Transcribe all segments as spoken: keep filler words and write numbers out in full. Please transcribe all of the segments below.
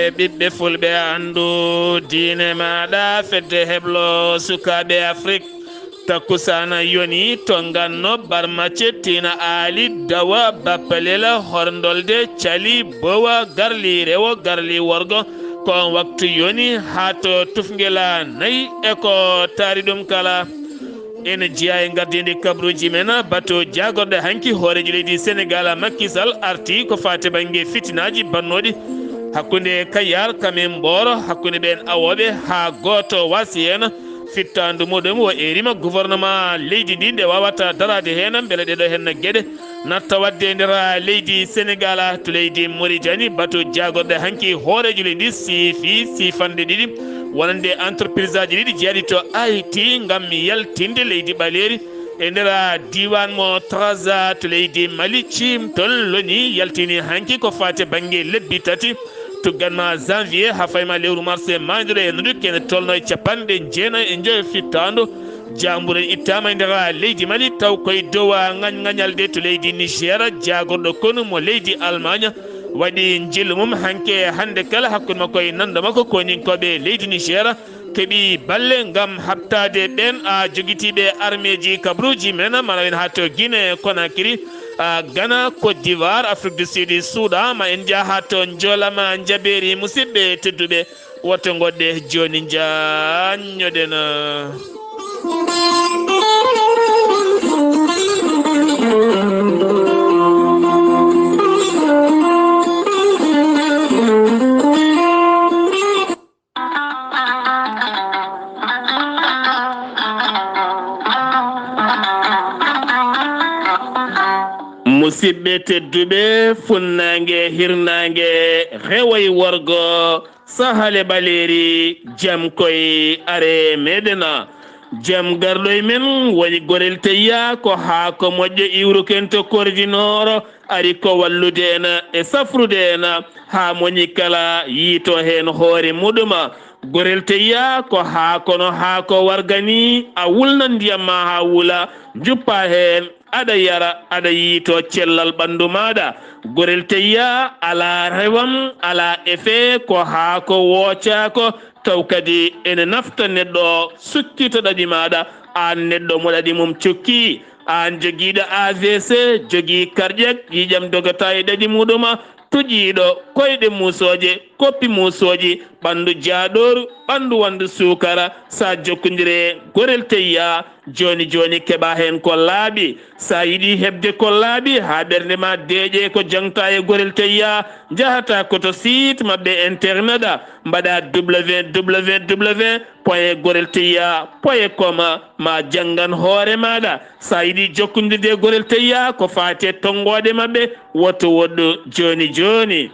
E ɓiɓɓe fulɓe, anndu diine maaɗa, fedde heblo sukaaɓe Afrik. Takkusaana yoni to nganno, Barma cettina aali, dawa, bappalela, horndolde, cali, bowa, garli rewo, garli worgo. Ko on waktu yoni haa to tufngela nayi e ko taari ɗum kala. Ene jeyaa e ngardiindi kabruuji men, bato jaagorɗe hanki hooreejo leydi Senegaal, Macky Sall, arti ko faati bannge fitinaaji bannooɗi hakkunde Kayar, Kamin Mbooro, hakkunde ɓeen awooɓe haa gooto waasi heen. Fittaandu muɗum o erima gouvernement leydi ndi nde waawata daraade heen, mbele ɗeɗo heen geɗe natta waɗde e nder leydi Senegaal. To leydi Mauritanie, bato jaagorɗe hanki hooreejo leydi ndi siifi siifanɗe ɗiɗi, wonande entreprise aji ɗiɗi jeyaɗi to Haïti ngam yaltinde leydi ɓaleeri e nder diiwaan mo Trarza to leydi Mali. Ciimtol loni yaltini hanki ko faati bannge lebbi tati. Tuggan ma janvier haa fayma lewru mars e maandiro e ndu kene tolno e capanɗe jeenayi e njoyo fittaandu. Jaamburen ittaama e nder leydi Mali, taw koye dow ŋañŋañalde to leydi Niger. Jaagorɗo konu mo leydi Allemagne waɗi njillu mum hanke hannde kala hakkunde makko e nanndo makko koninkooɓe leydi Niger. Keɓi balle ngam haɓtaade ɓeen a jogitiiɓe armeeji kabruuji men, mana en haa to Guinée Conakry, a Ghana, Côte d'Ivoire, Afrique du Sud, Soudan, ma en njaha haa to Njolama Njabeeri. Musidɓe tedduɓe, woto ngoɗɗe jooni, njaññoɗen. Musidɓe tedduɓe, funnaange, hirnaange, rewo e worgo, sahale ɓaleeri, jam koy are meɗen. Jam garɗo e men woni gorel teyya, ko haa ko moƴƴo iwruken to Kordi Nooro, ari ko wallude en e safrude en haa moni kala yiito heen hoore muɗum. Gorel teyya ko haa kono haa ko warga ni, a wulna ndiyam ma haa wula, njuppa heen, aɗa yara, aɗa yiito cellal ɓanndu maaɗa. Gorel teyya alaa rewam, alaa effet, ko haa ko woocaako, taw kadi ene nafta neɗɗo, sukkita ɗaɗi maaɗa, aan neɗɗo mo ɗaɗi mum cukki. Aan jogiiɗo A V C, jogii cardiaque, ƴiiƴam dogata e ɗaɗi muɗum, tuƴiiɗo, koyɗe muusooje, koppi muusooji, ɓanndu jaaɗooru, ɓanndu wanndu suukara, so a jokkondire gorel teyya, jooni jooni keɓa heen ko laaɓi. So a yiɗi heɓde ko laaɓi haa ɓernde ma deeƴe ko jaŋta e gorel teyya, njahata ko to site maɓɓe internet, mbaɗa W W W point gorel teyya point com, ma janngan hoore maaɗa. So a yiɗi jokkondirde e gorel teyya ko faati e tonngooɗe maɓɓe, woto woɗɗu jooni jooni.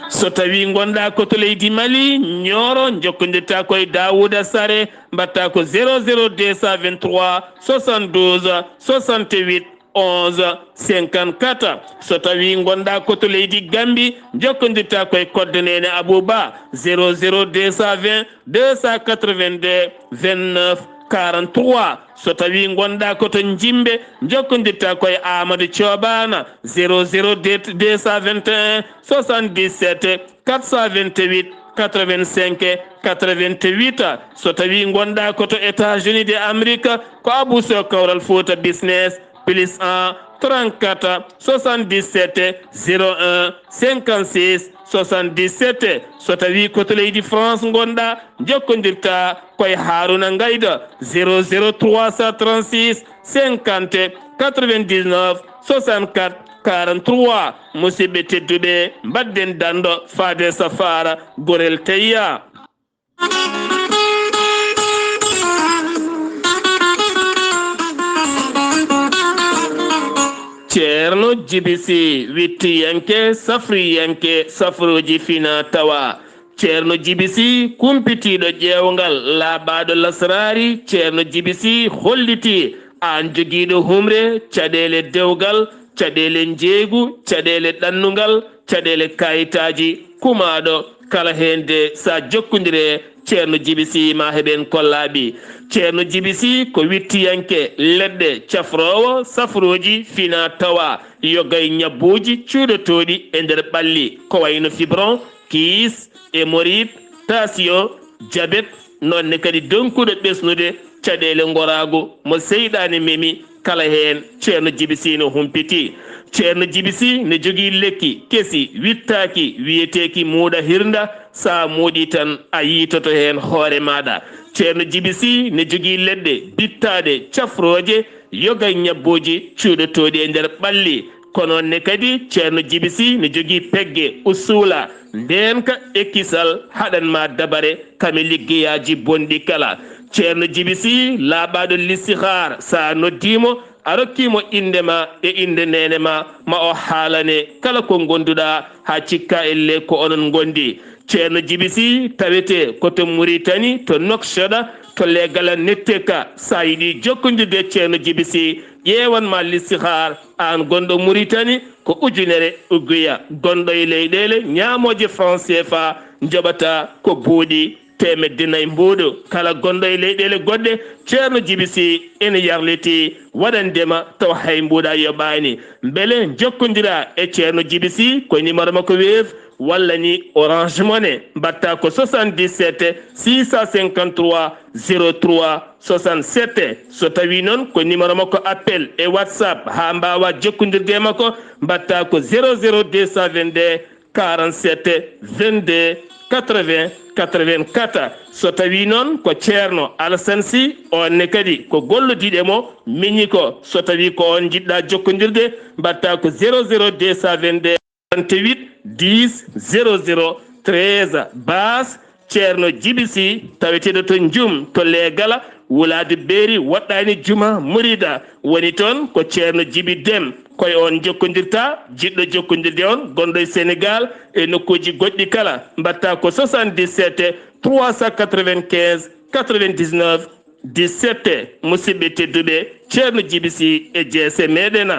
So tawi ngonɗa ko to leydi Mali, Nioro, jokkondirta ko e Daouda Sare, mbaɗta ko zéro zéro deux cent vingt-trois soixante-douze soixante-huit onze cinquante-quatre. So tawi ngonɗa ko to leydi Gambi, jokkondirta ko e kodde Neene Abouba, zéro zéro deux cent vingt deux cent quatre-vingt-deux vingt-neuf quarante-trois. So tawi ngonɗa ko to Jimbe, jokkondirta ko e Amadou Thioban, zéro zéro deux cent vingt et un soixante-dix-sept quatre cent vingt-huit quatre-vingt-cinq quatre-vingt-huit. So tawi ngonɗa ko to États-Unis de Amérique, ko Abou Sow Kawral Fouta Business, plus un trente-quatre soixante-dix-sept zéro un cinquante-six soixante-dix-sept. So tawi ko to leydi France ngonɗa, jokkondirta ko e Haruna Ngayda, zéro zéro trois cent trente-six cinquante quatre-vingt-dix-neuf soixante-quatre quarante-trois. Musidɓe tedduɓe, mbaɗden danɗo faade safaara gorel teyya. Ceerno Jibi Si, wittiyanke, safriyanke, safruuji fina tawa. Ceerno Jibi Si, kumpitiiɗo ƴeewngal, laaɓaaɗo lasraari. Ceerno Jibi Si hollitii aan jogiiɗo humre, caɗeele dewgal, caɗeele njeeygu, caɗeele ɗannungal, caɗeele kayitaaji, kumaaɗo kala heen de, so a jokkondire Ceerno Jibi Sih, ma heɓen ko laaɓi. Ceerno Jibi Sih ko wittiyanke leɗɗe, cafroowo safrooji fina tawa, yoga e ñabbuuji cuuɗotooɗi e nder ɓalli, ko wayno fibron, kiis, hémorroïde, tension, jabet, noon ne kadi donkuɗo ɓesnude caɗeele ngoraagu mo seyɗaane memi, kala heen Ceerno Jibi Sih no humpiti. Ceerno Jibi Sih ne jogii lekki kesi wittaaki, wiyeteeki muuɗa hirnda. So a muuɗii tan, a yiitoto heen hoore maaɗa. Ceerno Jibi Sih ne jogii leɗɗe bittaaɗe, cafrooje, yoga e ñabbuuji cuuɗotooɗi e nder ɓalli. Ko noon ne kadi Ceerno Jibi Sih ne jogii pegge, usuula, ndeenka e kisal, haɗan ma dabare kam e liggeyaaji bonɗi kala. Ceerno Jibi Sih laaɓaaɗo listihaar, so a noddii mo, a rokkii mo innde ma e innde neene ma, ma o haalane kala ko ngonduɗaa, haa cikka elle ko onon ngondi. Ceerno Jibi Sih tawetee ko to Muritani, to Nouakchott, to Leegala Netteka. So a yiɗii jokkondirde e Ceerno Jibi Sih, ƴeewan ma listihaar, aan gonɗo Muritani, ko ujunere uguya, gonɗo e leyɗeele ñaamooje franc C F A, njoɓata ko buuɗi teemedde nayi mbuuɗu. Kala gonɗo e leyɗeele goɗɗe, Ceerno Jibi Sih ene yarlitii waɗande ma tawa hay mbuuɗa yoɓaani. Mbele njokkondiraa e Ceerno Jibi Sih ko numéro makko Wave walla ni Orange Money, mbaɗta ko soixante-dix-sept six cent cinquante-trois zéro trois soixante-sept. So tawii noon ko numéro makko appel e WhatsApp, haa mbaawaa jokkondirde e makko, mbaɗta ko zéro zéro deux cent vingt-deux quarante-sept vingt-deux quatre-vingts quatre-vingt-quatre. So tawii noon ko Ceerno Alassane Sy, oon ne kadi ko gollodiiɗo e mo miñi ko. So tawii ko oon njiɗɗa jokkondirde, mbaɗta ko zéro zéro deux cent vingt-deux quarante-huit dix zéro zéro treize. Baas Ceerno Jibi Sih, taweteeɗo to Njum, to Leegala, wulaadu Beeri, woɗɗaani juma Murida, woni toon ko Ceerno Jibi Dem. Ko e oon jokkondirta, jiɗɗo jokkondirde on, gonɗo e Senegaal e nokkuuji goɗɗi kala, mbaɗta ko soixante-dix-sept trois cent quatre-vingt-quinze quatre-vingt-dix-neuf dix-sept. Musidɓe tedduɓe, Ceerno Jibi Sih e jeese meɗen.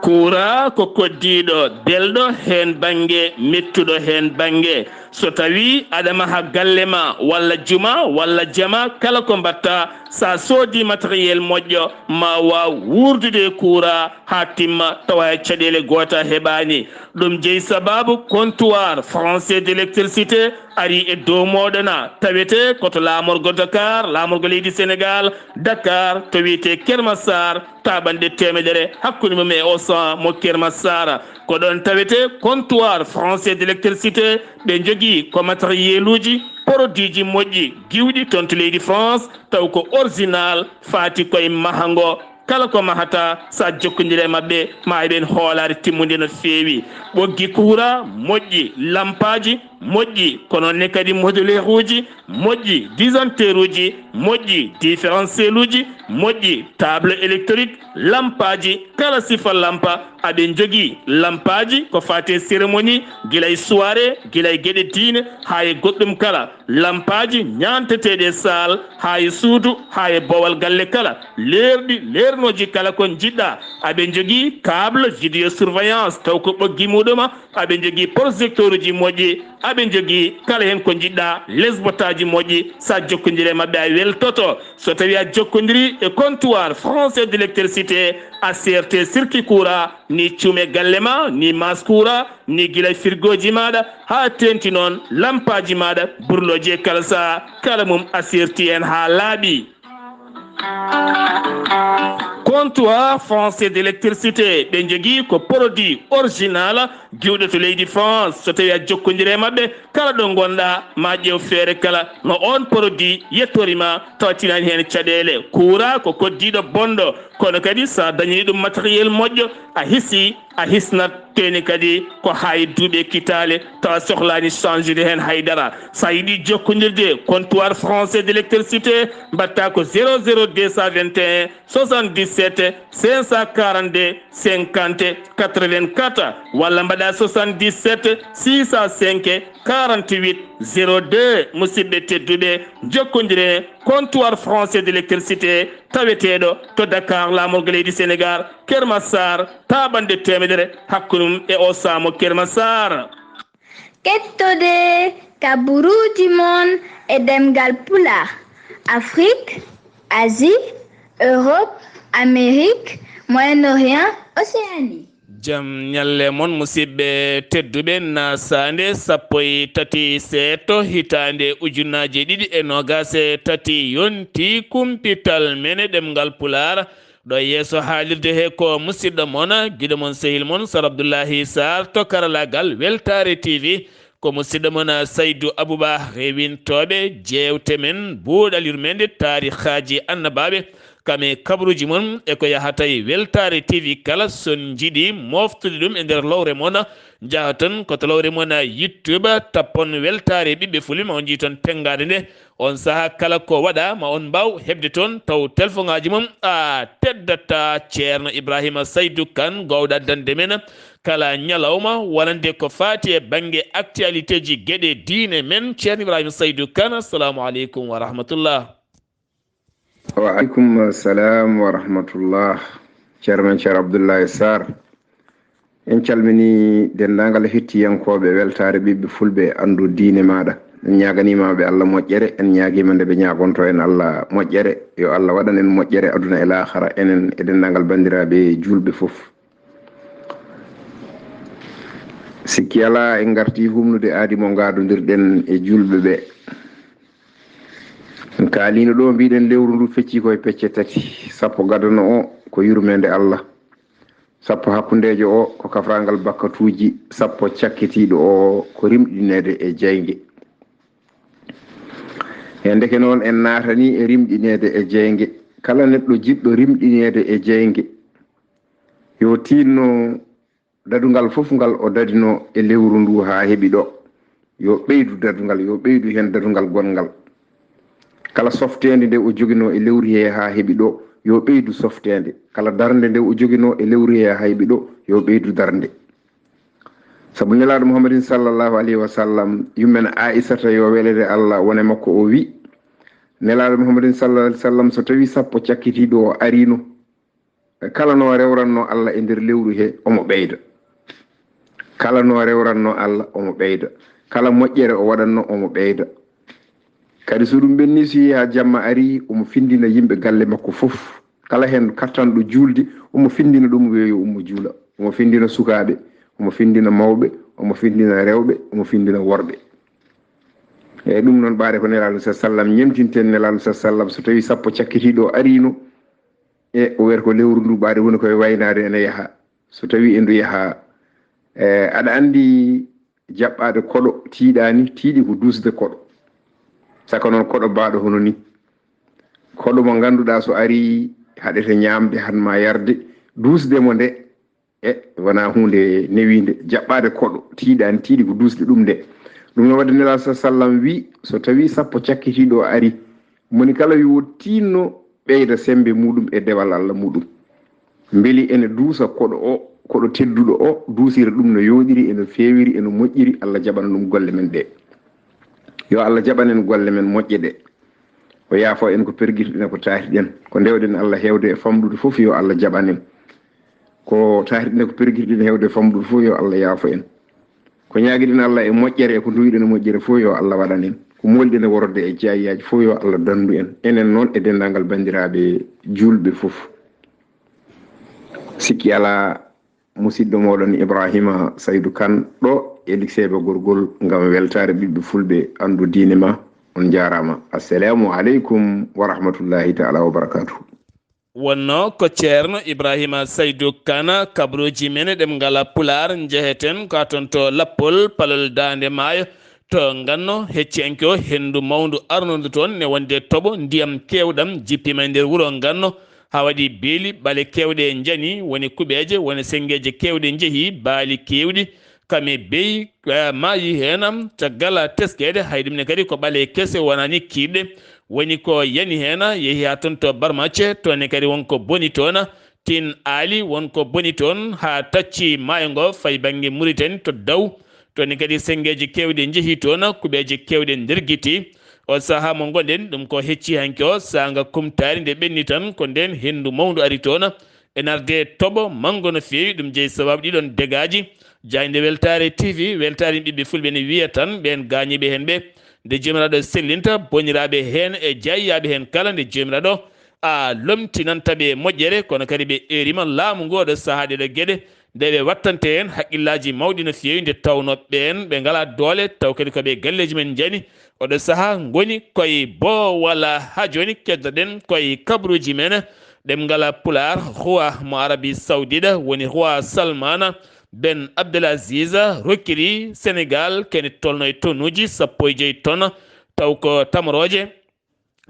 Kuuraa ko koddiiɗo, belɗo heen bannge, mettuɗo heen bannge. So tawii aɗa maha galle ma, walla juma, walla jama, kala ko mbaɗta, so a soodii matériel moƴƴo, ma waaw wuurdude e kuuraa haa timma, tawa hay caɗeele goote a heɓaani. Ɗum jeyi sabaabu comptoir français d'électricité ari e dow mooɗon, a tawetee ko to laamorgo Dakar, laamorgo leydi Senegaal, Dakar, to wiyetee Keur Massar, taaɓanɗe teemedere hakkunde mum e Auchan mo Keur Massar. Ko ɗoon tawetee comptoir français d'électricité. Ɓe njogii ko matériel uji, produit ji moƴƴi, giwɗi toon to leydi France, taw ko original, faati koye mahango. Kala ko mahata, so a jokkondirii e maɓɓe, ma heɓen hoolaare timmunde no feewi. Ɓoggi kuuraa moƴƴi, lampaaji moƴƴi, ko noon ne kadi moduleeruuji moƴƴi, disjoncteuruuji moƴƴi, différentiel uji moƴƴi, table électrique, lampaaji, kala sifa lampa, aɓe njogii lampaaji ko faati e cérémonie, gila e soirée, gila e geɗe diine, haa e goɗɗum kala. Lampaaji ñaanteteeɗi e saal haa e suudu haa e boowal galle kala, leerɗi leernooji kala ko njiɗɗa. Aɓe njogii câble vidéosurveillance taw ko ɓoggi muɗuma. Aɓe njogii projecteur uji moƴƴi. Aɓe njogii kala heen ko njiɗɗa, lesbotaaji moƴƴi. So a jokkondirii e maɓɓe a weltoto. So tawii a jokkondirii e comptoir français d'électricité, a seerte circuit courant, ni cuume galle ma, ni maas kuuraa, ni gila e firgooji maaɗa haa teeŋti noon lampaaji maaɗa, burlooji e kala sahaa, kala mum a seerti heen haa laaɓi. Comptoir français d'électricité, ɓe njogii ko produit original giwɗo to leydi France. So tawii a jokkondirii e maɓɓe, kala ɗo ngonɗa, ma ƴeew feere kala no oon produit yettori ma, tawa tinaani heen caɗeele. Kuuraa ko koddiiɗo bonɗo, kono kadi so a dañii ɗum matériel moƴƴo, a hisii, a hisnat, teni kadi ko haa e duuɓi e kitaale, tawa sohlaani change de heen haydara. So a yiɗii jokkondirde comptoir français d'électricité, mbaɗta ko zéro zéro deux cent vingt et un soixante-dix-sept soixante-dix-sept cinq cent quarante-deux cinquante quatre-vingt-quatre, walla mbaɗa soixante-dix-sept six cent cinq quarante-huit zéro deux. Musidɓe tedduɓe, jokkondiren comptoir français d'électricité taweteeɗo to Dakar, laamorgo leydi Sénégal, Kermassar, taaɓannde teemedere hakkunde mum e Osamo Kermassar. Kettode kaburuuji mon e ɗemngal Pulaar, Afrik, Asie, Europe, Amérique, Moyen-Orient, Océanie. Jam ñalle mon, musidɓe tedduɓe. Nasaande sappo e tati seeto, hitaande ujunnaaje ɗiɗi e noogaas e tati, yonti kumpital men e ɗemngal Pulaar. Ɗo yeeso haalirde he ko musidɗo mon, giɗo mon, sehil mon, Sar Abdullahi Sarr to karalaagal Weltaare T V. Ko musidɗo mon Saydu Abuba, rewintooɓe jeewte men, buuɗal yurmeende, taarihaaji annabaaɓe, kam e kabaruuji mon e ko yahata e Weltaare T V kala. So on njiɗi mooftude ɗum e nder lowre mon, njaha toon ko to lowre mon YouTube, tappon Weltaare Ɓiɓɓe Fulɓe, ma on njiy toon tenngaade nde. On sahaa kala ko waɗa, ma on mbaaw heɓde toon taw telefoŋaaji mon a teddata. Ceerno Ibrahima Saydu Kan, gowɗo addande men kala ñalawma wonande ko faati e bannge actualité ji geɗe diine men. Ceerno Ibrahima Saydu Kan, assalamu aleykum wa rahmatullah. Wa aleykum salam wa rahmatullah. Ceerno men Ceerno Abdullahi Sarr, en calmini denndaangal hettiyankooɓe Weltaare Ɓiɓɓe Fulɓe, Anndu Diine Maaɗa. En ñaaganiima ɓe Allah moƴƴere, en ñaagiima nde ɓe ñaagonto en Allah moƴƴere. Yo Allah waɗan en moƴƴere aduna e laakara, enen e denndaangal banndiraaɓe juulɓe fof. Sikki alaa, en ngartii humnude aadi mo ngaadondirɗen e juulɓe ɓe. En kaaliino ɗo, mbiɗen lewru ndu feccii ko e pecce tati. Sappo gadano o ko yurmeende Allah. Sappo hakkundeejo o ko kafraangal bakkatuuji. Sappo cakkitiiɗo o ko rimɗineede e jeynge. E ndeke noon en naatanii e rimɗineede e jeynge. Kala neɗɗo jiɗɗo rimɗineede e jeynge, yo tiinno dadungal fof ngal o dadinoo e lewru ndu haa heɓi ɗo, yo ɓeydu dadungal, yo ɓeydu heen dadungal gonngal. Kala softeende nde o joginoo e lewru he haa heɓi ɗo, yo ɓeydu softeende. Kala darnde nde o joginoo e lewru he haa heɓi ɗo, yo ɓeydu darnde. Sabu Nelaaɗo Muhammadin sallallahu alayhi wa sallam, yummen Aisata, yo welere Allah wone makko, o wi, Nelaaɗo Muhammadin sallallahu alayhi wa sallam, so tawi sappo cakkitiiɗo o ariino, kala no rewranno Allah e nder lewru he, omo ɓeyda. Kala no rewranno Allah, omo ɓeyda. Kala moƴƴere o waɗanno, omo ɓeyda. Kadi so ɗum ɓenni, so yehi haa jamma ari, omo findina yimɓe galle makko fof. Kala heen kattanɗo juulde, omo findina ɗum, wiya yo ummo juula. Omo findina sukaaɓe, omo findina mawɓe, omo findina rewɓe, omo findina worɓe. Eyyi, ɗum noon, ɓaade ko Nelaaɗo sa sallam, ñemtinten Nelaaɗo sa sallam, so tawi sappo cakkitiiɗo o ariino, e o wiyata ko lewru ndu, ɓaade woni koye waynaade ene yaha. So tawi e ndu yaha, e, aɗa anndi jaɓɓaade koɗo tiiɗaani, tiiɗi ko duusde koɗo. Saka noon koɗo baaɗo hono ni. Koɗo mo ngannduɗaa so ari haɗete ñaamde, han ma yarde, duusde mo nde, e wona huunde newiinde. Jaɓɓaade koɗo tiiɗaani, tiiɗi ko duusde ɗum nde. Ɗum no waɗde Nelaaɗo sa sallam wi, so tawi sappo cakkitiiɗo o ari, moni kala yo tinno ɓeyda semmbe muɗum e dewal Allah muɗum. Mbeli ene duusa koɗo o, koɗo tedduɗo o, duusira ɗum no yooɗiri, eno feewiri, eno moƴƴiri, Allah jaɓana ɗum golle men ɗe. Yo Allah jaɓan en golle men moƴƴe ɗe. O yaafo en ko pergirɗen e ko taatiɗen. Ko ndewɗen Allah heewde e famɗude fof, yo Allah jaɓan en. Ko taatiɗen e ko pergirɗen heewde e famɗude fof, yo Allah yaafo en. Ko ñaagiɗen Allah e moƴƴere e ko nduwiɗen e moƴƴere fof, yo Allah waɗan en. Ko mooliɗen e worode e jaayiyaaji fof, yo Allah danndu en. Enen noon e denndaangal banndiraaɓe juulɓe fof. Sikki alaa, musidɗo mooɗon Ibrahima Saydu Kan ɗo e Likseeba Gorgol ngam weltaare ɓiɓɓe Fulɓe, Anndu Diine Ma. On njaaraama. Assalaamu aleykum wa rahmatullaahi taala wa barakaatuhu. Wonnoo ko Ceerno Ibrahima Saydu Kan, kabaruuji men e ɗemngal Pulaar, njeheten ko toon to Lappol, palol Daande Maayo, to Nganno, hecciyanke o henndu mawndu arnundu toon, ne wonde toɓo, ndiyam keewɗam jippiima e nder wuro Nganno, haa waɗi beeli, ɓale keewɗe njani, woni kuɓeeje, woni senngeeje keewɗe njehi, baali keewɗi, kam e beyi, eh, maayi heen, caggal teskeede, hay ɗum ne kadi ko ɓale kese wonani kiiɗɗe, Woni ko yani heen, yehi haa toon to Barmace, toon ne kadi won ko boni toon. Tin Aali won ko boni toon, haa tacci maayo ngo, fayi bannge Muritani to Daw. Toon ne kadi senngeeji keewɗi njehi toon, kuɓeeje keewɗe ndergiti. O sahaa mo ngonɗen, ɗum ko hecci hanki o, saanga kumtaari nde ɓenni tan, ko ndeen henndu mawndu ari toon. E narde toɓo manngo no feewi, ɗum jeyi sabaabu ɗiɗon degaaji. Jaaynde Weltaare T V, weltaare ɓiɓɓe fulɓe ne wiya tan, ɓeen gaañiiɓe heen ɓe, nde Joomiraaɗo sellinta, boniraaɓe heen e jaayyaaɓe heen kala, nde Joomiraaɗo a lomtinanta ɓe moƴƴere, kono kadi ɓe eerima laamu ngu oɗo sahaa ɗeɗo geɗe, nde ɓe wattante heen haqqillaaji mawɗi no feewi, nde tawnoo ɓeen ɓe ngalaa doole, taw kadi ko ɓe galleeji men njani, oɗo sahaa ngoni koye boo wala haa jooni keddoɗen koye kabaruuji men, ɗemngal Pulaar, roi mo Arabi Sawdiɗa, woni roi Salmana ben Abdelaziz, rokkiri Senegal kene tolno e tonnuuji sappo e joyi ton, taw ko tamorooje.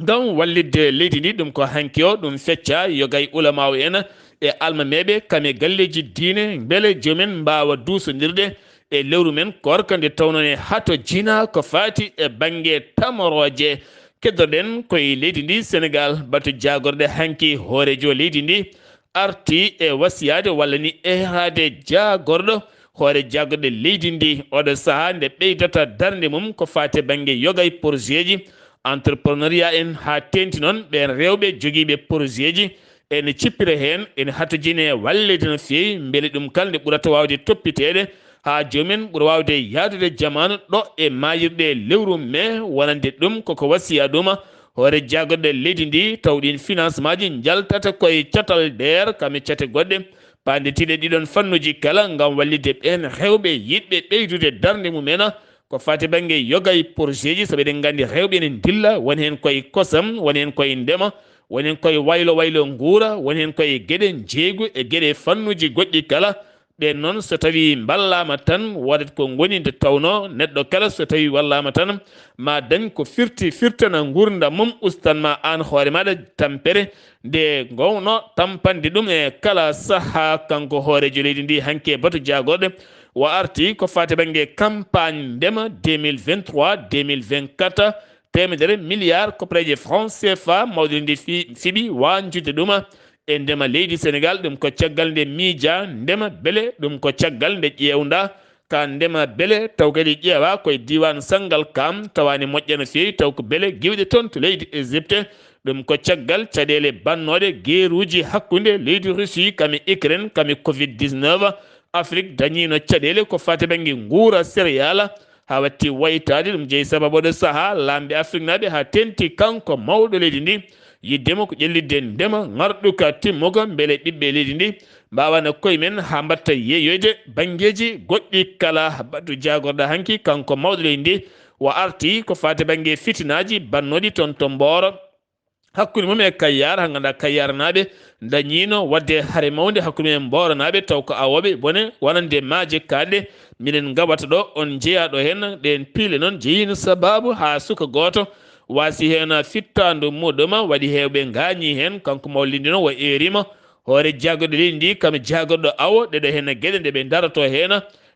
Ngam wallitde leydi ndi, ɗum ko hanki o, ɗum fecca, yogay ulamaawo en e almameeɓe, kam e galleeji diine, mbele joomen mbaawa duusondirde e lewru men koorka, nde tawnoo ne hato jina ko faati e bannge tamorooje. Keddoɗen koye leydi ndi, Senegal, batu jaagorɗe hanki hooreejo leydi ndi arti e wasiyaade walla ni ehraade jaagorɗo hoore jaagorɗe leydi ndi. Oɗo sahaa nde ɓeydata darnde mum ko faati e bannge yogay porosieji, entrepreneuriat en, haa teeŋti noon ɓeen rewɓe jogiiɓe porosieji, ene cippira heen, ene hatojine wallede no feewi, mbele ɗum kala nde ɓurata waawde toppiteede, haa joomen ɓura waawde yahdude jamaanu ɗo e maayirɗe lewru mee, wonande ɗum koko wasiya ɗum hoore jaagorɗe leydi ndi, taw ɗiin financement ji njaltata koye catal deer, kam e cate goɗɗe, paanditiiɗe ɗiɗon fannuuji kala, ngam wallitde ɓeen rewɓe yiɗɓe ɓeydude darnde mum en, ko faati bannge yoga e porosieji, sabu eɗen nganndi rewɓe ene ndilla, won heen koye kosam, won heen koye ndema, won heen koye waylo waylo nguura, won heen koye geɗe njeeygu e geɗe fannuuji goɗɗi kala. Ɓeen noon, so tawii mballaama tan, woodat ko ngoni nde tawnoo neɗɗo kala, so tawii wallaama tan, ma dañ ko firti, firtana nguurndam mum, ustan ma aan hoore maaɗa tampere nde ngoownoo tampanɗe ɗum e kala sahaa. Kanko hooreejo leydi ndi hanki e batu jaagorɗe, o arti ko faati bannge campagne ndema deux mille vingt-trois deux mille vingt-quatre, teemedere milliard koppareeje franc C F A mawɗo ndi fi-, fiɓi waanjude ɗum e ndema leydi Senegal. Ɗum ko caggal nde miija ndema, mbele ɗum ko caggal nde ƴeewnda ka ndema, mbele taw kadi ƴeewa koye diiwaan Sangalkam, tawa ne moƴƴa no feewi, taw ko mbele giwɗe toon to leydi Égypte. Ɗum ko caggal caɗeele bannooɗe geeruuji hakkunde leydi Russie kam e Ukraine kam e covid dix-neuf. Afrik dañiino caɗeele ko faati bannge nguura céréale, haa watti waytaade. Ɗum jeyi sababu oɗo sahaa laamɓe afriknaaɓe, haa teeŋti kanko mawɗo leydi ndi, yiɗde mo ko ƴellitde ndema ŋarɗuka timmuka, mbele ɓiɓɓe leydi ndi mbaawana koye men haa mbaɗta yeeyoyde banngeeji goɗɗi kala. Batu jaagorɗo hanki, kanko mawɗo leydi ndi, o arti ko faati bannge fitinaaji bannooɗi toon to Mbooro, hakkunde mum e Kayar, haa nganndaa Kayarnaaɓe dañiino waɗde hare mawnde hakkunde mum e Mbooronaaɓe, taw ko awooɓe bone wonande maaje kaaɗɗe. Minen ngawata ɗo, on njeyaa ɗo heen. Ɗeen piile noon jeyiino sabaabu haa suka gooto waasi heen fittaandu muɗum, waɗi heewɓe ngaañii heen. Kanko mawɗo leydi ndi noon o eeriima hoore jaagorɗe leydi ndi, kam e jaagorɗo awo, ɗeɗo heen geɗe nde ɓe ndaroto heen,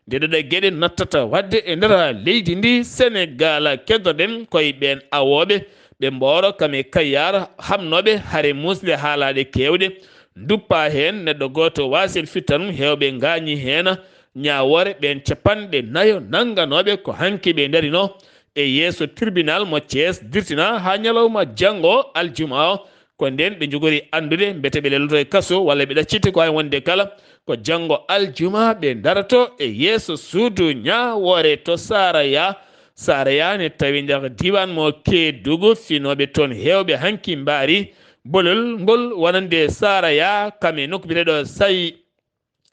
nde ɗeɗo geɗe nattata waɗde e nder leydi ndi Senegal. Keddoɗen koye ɓeen awooɓe ɓe Mbooro kam e Kayar, haɓnooɓe hare muusɗe haalaaɗe keewɗe, nduppaa heen neɗɗo gooto waasi heen fittanum, heewɓe ngaañii heen. Ñaawoore ɓeen capanɗe nayo nannganooɓe ko hanki ɓe ndarinoo e yeeso tribunal mo Thiès, dirtinaa haa ñalawma janngo aljuma o. Ko ndeen ɓe njogori anndude mbete ɓe lelloto e kaso walla ɓe ɗaccitte, ko hay wonde kala ko janngo aljuma ɓe ndaroto e yeeso suudu ñaawoore to Saraya. Saraya ne tawi nder diiwaan mo Keedugu, finooɓe toon heewɓe hanki mbaari bolol ngol wonande Saraya, kam e nokku biyeteeɗo Say-,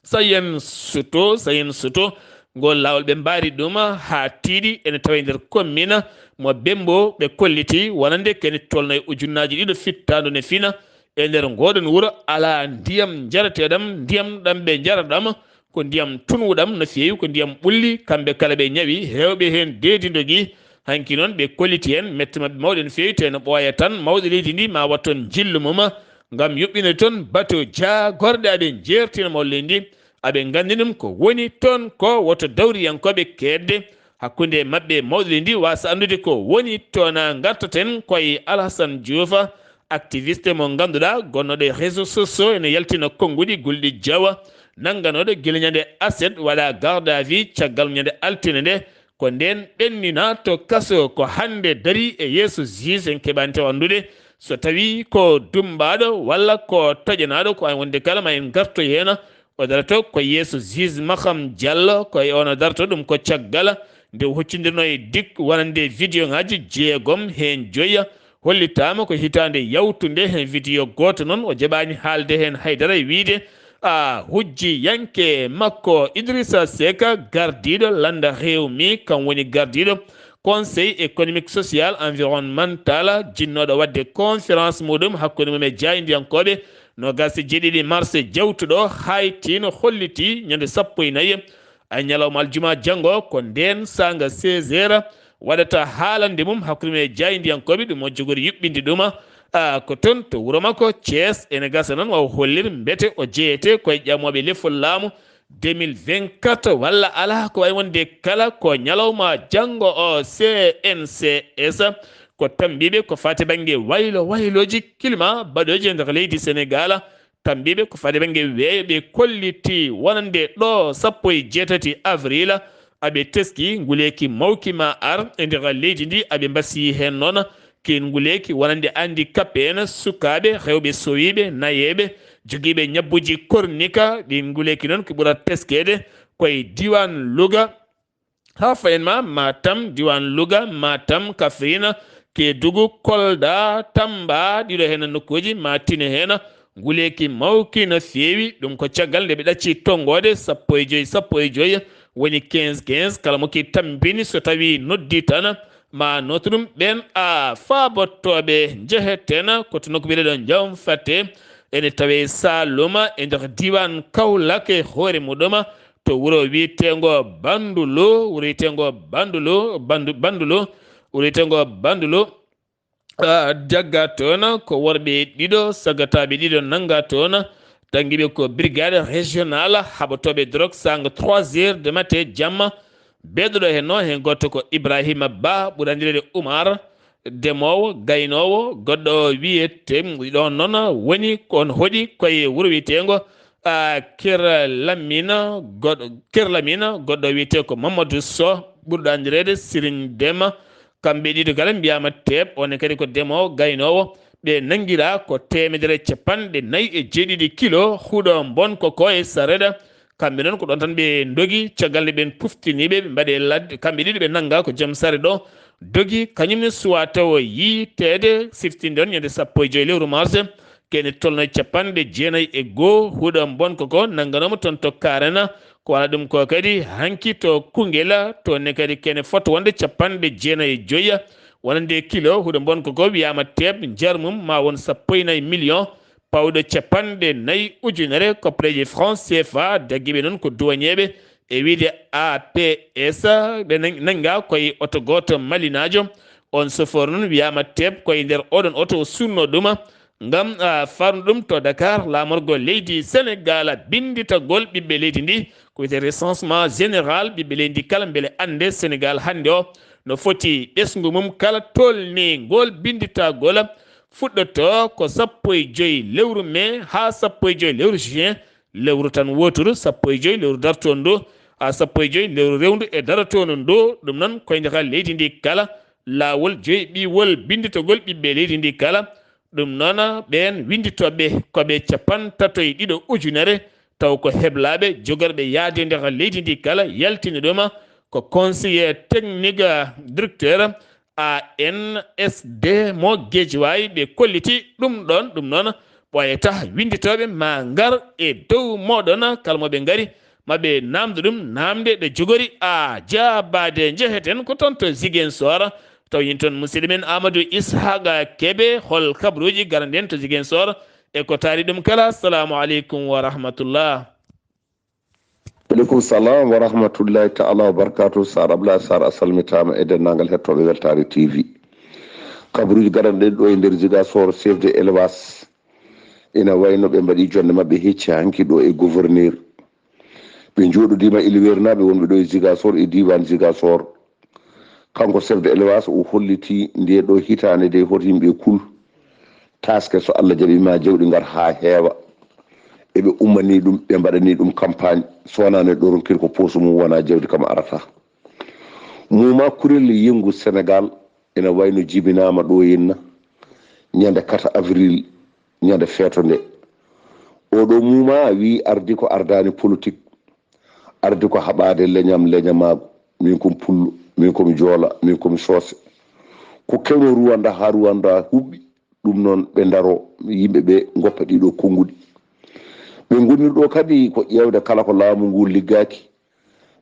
Sayen Suto, Sayen Suto. Ngol laawol ɓe mbaari ɗum haa tiiɗi, ene tawa e nder commune mo Bembo. Ɓe kolliti wonande kene tolno e ujunnaaji ɗiɗo fittaandu ne fina. E nder ngoɗon wuro alaa ndiyam njareteeɗam, ndiyam ɗam ɓe njarata ɗam ko ndiyam tunwuɗam no feewi, ko ndiyam ɓulli. Kamɓe kala ɓe ñawi, heewɓe heen deedi ndogi. Hanki noon ɓe kolliti heen mette maɓɓe mawɗe no feewi, te no ɓooya tan, mawɗo leydi ndi ma waɗ toon njillu mum ngam yuɓɓinde toon batu jaagorɗe, aɓe njeertina mawɗo leydi ndi, aɓe nganndi ɗum ko woni toon ko. Woto dawriyankooɓe keedde Hakkunde maɓɓe mawɗo ndi waasa anndude ko woni toona ngartoten koye Alhassane Diouf, activiste mo ngannduɗaa gonnooɗo e réseaux sociaux ene yaltina konnguɗi gulɗi jawa, nannganooɗo gila ñande aset waɗa garde à vue caggal ñande altine nde. Ko ndeen ɓennina to kaso ko hannde darii e yeeso juge en keɓaani taw anndude so tawii ko dummbaaɗo walla ko toƴanaaɗo ko wawi wonde kala ma en ngartoy heen. O darto ko yeeso juge Maham Diallo, ko e ono darto ɗum ko caggal nde o huccindirno e dik wonande vidéo ngaji jeegom heen joya hollitaama ko hitaande yawtunde heen vidéo gooto noon o jaɓaani haalde heen haydara e wiyde a hujjiyanke makko Idrissa Seck gardiiɗo lannda reew mi kam woni gardiiɗo Conseil économique social environnemental jinnooɗo waɗde conférence muɗum hakkunde mum e jaayndiyankooɓe noogaas e jeeɗiɗi mars jawtuɗo haytiino hollitii ñande sappo e nayi a ñalawma aljuma janngo ko ndeen saanga seize heures waɗata haalande mum hakkunde mum e jaayndiyankooɓe ɗum o jogori yuɓɓinde ɗuma a ko toon to wuro makko Thiès ene gasa noon wawa hollir mbete o jeyete koye ƴamooɓe lefol laamu deux mille vingt-quatre walla alaa ko wayi wonde kala ko ñalawma janngo o C N C S ko tambiiɓe ko faati bannge waylo waylooji climat baɗooji e nder leydi Senegaal. Tambiiɓe ko faati bannge weeyo ɓe kolliti wonande ɗo sappo e jeetati avril aɓe teski nguleeki mawki ma ar e nder leydi ndi aɓe mbasi heen noon keen nguleeki wonande handicapé en sukaaɓe rewɓe sowiiɓe nayeeɓe jogiiɓe ñabbuuji kornika ɗin nguleeki noon ko ɓurat teskeede koye diiwaan Louga haa fayen ma Matam diiwaan Louga Matam Kafrine Kedugu Kolda Tamba ɗiɗo heen nokkuuji ma tine heen nguleeki mawki no feewi ɗum ko caggal nde ɓe ɗacci tonngoode sappo e joyi sappo e joyi woni quinze quinze kala mo ki tampini so tawi noddi tan ma nootu ɗum ɓeen a faabottooɓe njeheten ko to nokku biyeteɗo Njawfatte ene tawe Saaluma e nder diiwaan Kawlak e hoore muɗum to wuro wiyeteengo Bandulu wuro wiyeteengo Bandulu Bandu Bandulu wuro wiyeteengo Bandulu jagga toon ko worɓe ɗiɗo saggataaɓe ɗiɗo nannga toon tanngiiɓe ko brigade régional haɓotooɓe drogue saanga trois heures de matin jamma. Beeɗuɗo heen noon heen gooto ko Ibrahima Ba ɓuri anndireede Umar demoowo gaynoowo goɗɗo wiyete ɗon noon woni ko on hoɗi koye wuro wiyeteengo Kir Lamina goɗɗo Kir Lamina goɗɗo wiyetee ko Mamadou Sow ɓurɗo anndireede Siriñ Dema. Kamɓe ɗiɗo kala mbiyaama teeɓ, oon ne kadi ko demoowo, gaynoowo. Ɓe nanngiraa ko teemedere e capanɗe nayi e jeeɗiɗi kilo huɗo mbonko ko e sareeɗa. Kamɓe noon ko ɗoon tan ɓe ndogi, caggal nde ɓeen puftiniiɓe, ɓe mbaɗi e ladde. Kamɓe ɗiɗo ɓe nanngaa ko jom sare ɗo dogi, kañum ne suwaa tawo yiyteede, siftinde on ñande sappo e joy lewru mars. Kene tolno e capanɗe jeenayi e goo huɗo mbonko ko nannganooma toon to Karena. Ko wano ɗum ko kadi hanki to Kungela, toon ne kadi kene fota wonde capanɗe jeenayi e joya. Wonande kilo huɗo mbonko ko wiyaama teeɓ njar mum ma won sappo e nayi million pawɗo capanɗe nayi ujunere kopleeje franc C F A, daggiiɓe noon ko duwañeeɓe e wiyde A P S, ɓe nang-, nanngaa koye oto gooto malinaajo. On sofoor noon wiyaama teeɓ koye nder oɗon oto o sunnoo ɗuma ngam, ah, farnude ɗum to Dakar, laamorgo leydi Senegaal binnditagol ɓiɓɓe leydi ndi, ko wiyetee recensement général ɓiɓɓe leydi ndi kala, mbele annde Senegaal hannde o no foti ɓesngu mum kala tolni ngol binnditagol fuɗɗoto ko sappo e joy lewru mai haa sappo e joy lewru juin, lewru tan wooturu, sappo e joy lewru dartoondu, haa sappo e joy lewru rewndu e daratoondu ndu. Ɗum noon, koyndigal leydi ndi kala, laawol joyɓiwol binnditagol ɓiɓɓe leydi ndi kala. Ɗum noon, ɓeen winnditooɓe ko ɓe capantato e ɗiɗo ujunere, taw ko heblaaɓe jogorɓe yahde nder leydi ndi kala, yaltini ɗum ko conseiller technique, directeur A N S D mo Guédiawaye. Ɓe kolliti ɗum ɗoon, ɗum noon ɓooyata winnditooɓe ma ngar e dow mooɗon, kala mo ɓe ngari, ma ɓe naamndo ɗum naamnde ɗe jogori a jaabaade. Njeheten ko toon to Ziguinchor, taw yin toon musidɗo men Amadou Ishaqa Kebe, hol kabaruuji garanɗen to Ziguinchor e ko taari ɗum kala. Assalamu aleykum wa rahmatullah. Aleykum salam wa rahmatullahi taala wa barakatuh. Sar Abdoulaye Sar a salmitaama e denndaangal hettooɓe Weltaare T V. Kabaruuji garanɗen ɗo e nder Ziguinchor, chef de élevage ina wayno ɓe mbaɗi jonde maɓɓe hecci hanki ɗo e gouverneur. Ɓe njooɗodiima e liweernaaɓe wonɓe ɗo e Ziguinchor e diiwaan Ziguinchor. Kanko chef de élevage, o holliti nde ɗo hitaande de hoto yimɓe kul taske, so Allah jaɓi ma jawɗi ngar haa heewa. Eɓe ummani ɗum, ɓe mbaɗani ɗum campagne, so wonaa neɗɗo ronkir ko poso mum, wonaa jawdi kam arata. Muuma kurel yenngu Senegal ina wayno jibinaama ɗo henna ñande quatre avril, ñande feeto nde. Oɗo muuma wi ardi ko ardani politique, ardi ko haɓade leñam leñamaagu. Min komi pullo, min komi joola, min komi soose. Ko kewno Ruwanda haa Ruwanda huɓɓi, ɗum noon ɓe ndaro, yimɓe ɓe ngoppa ɗiɗo konnguɗi. Ɓe ngoniri ɗo kadi ko ƴeewde kala ko laamu ngu liggaaki,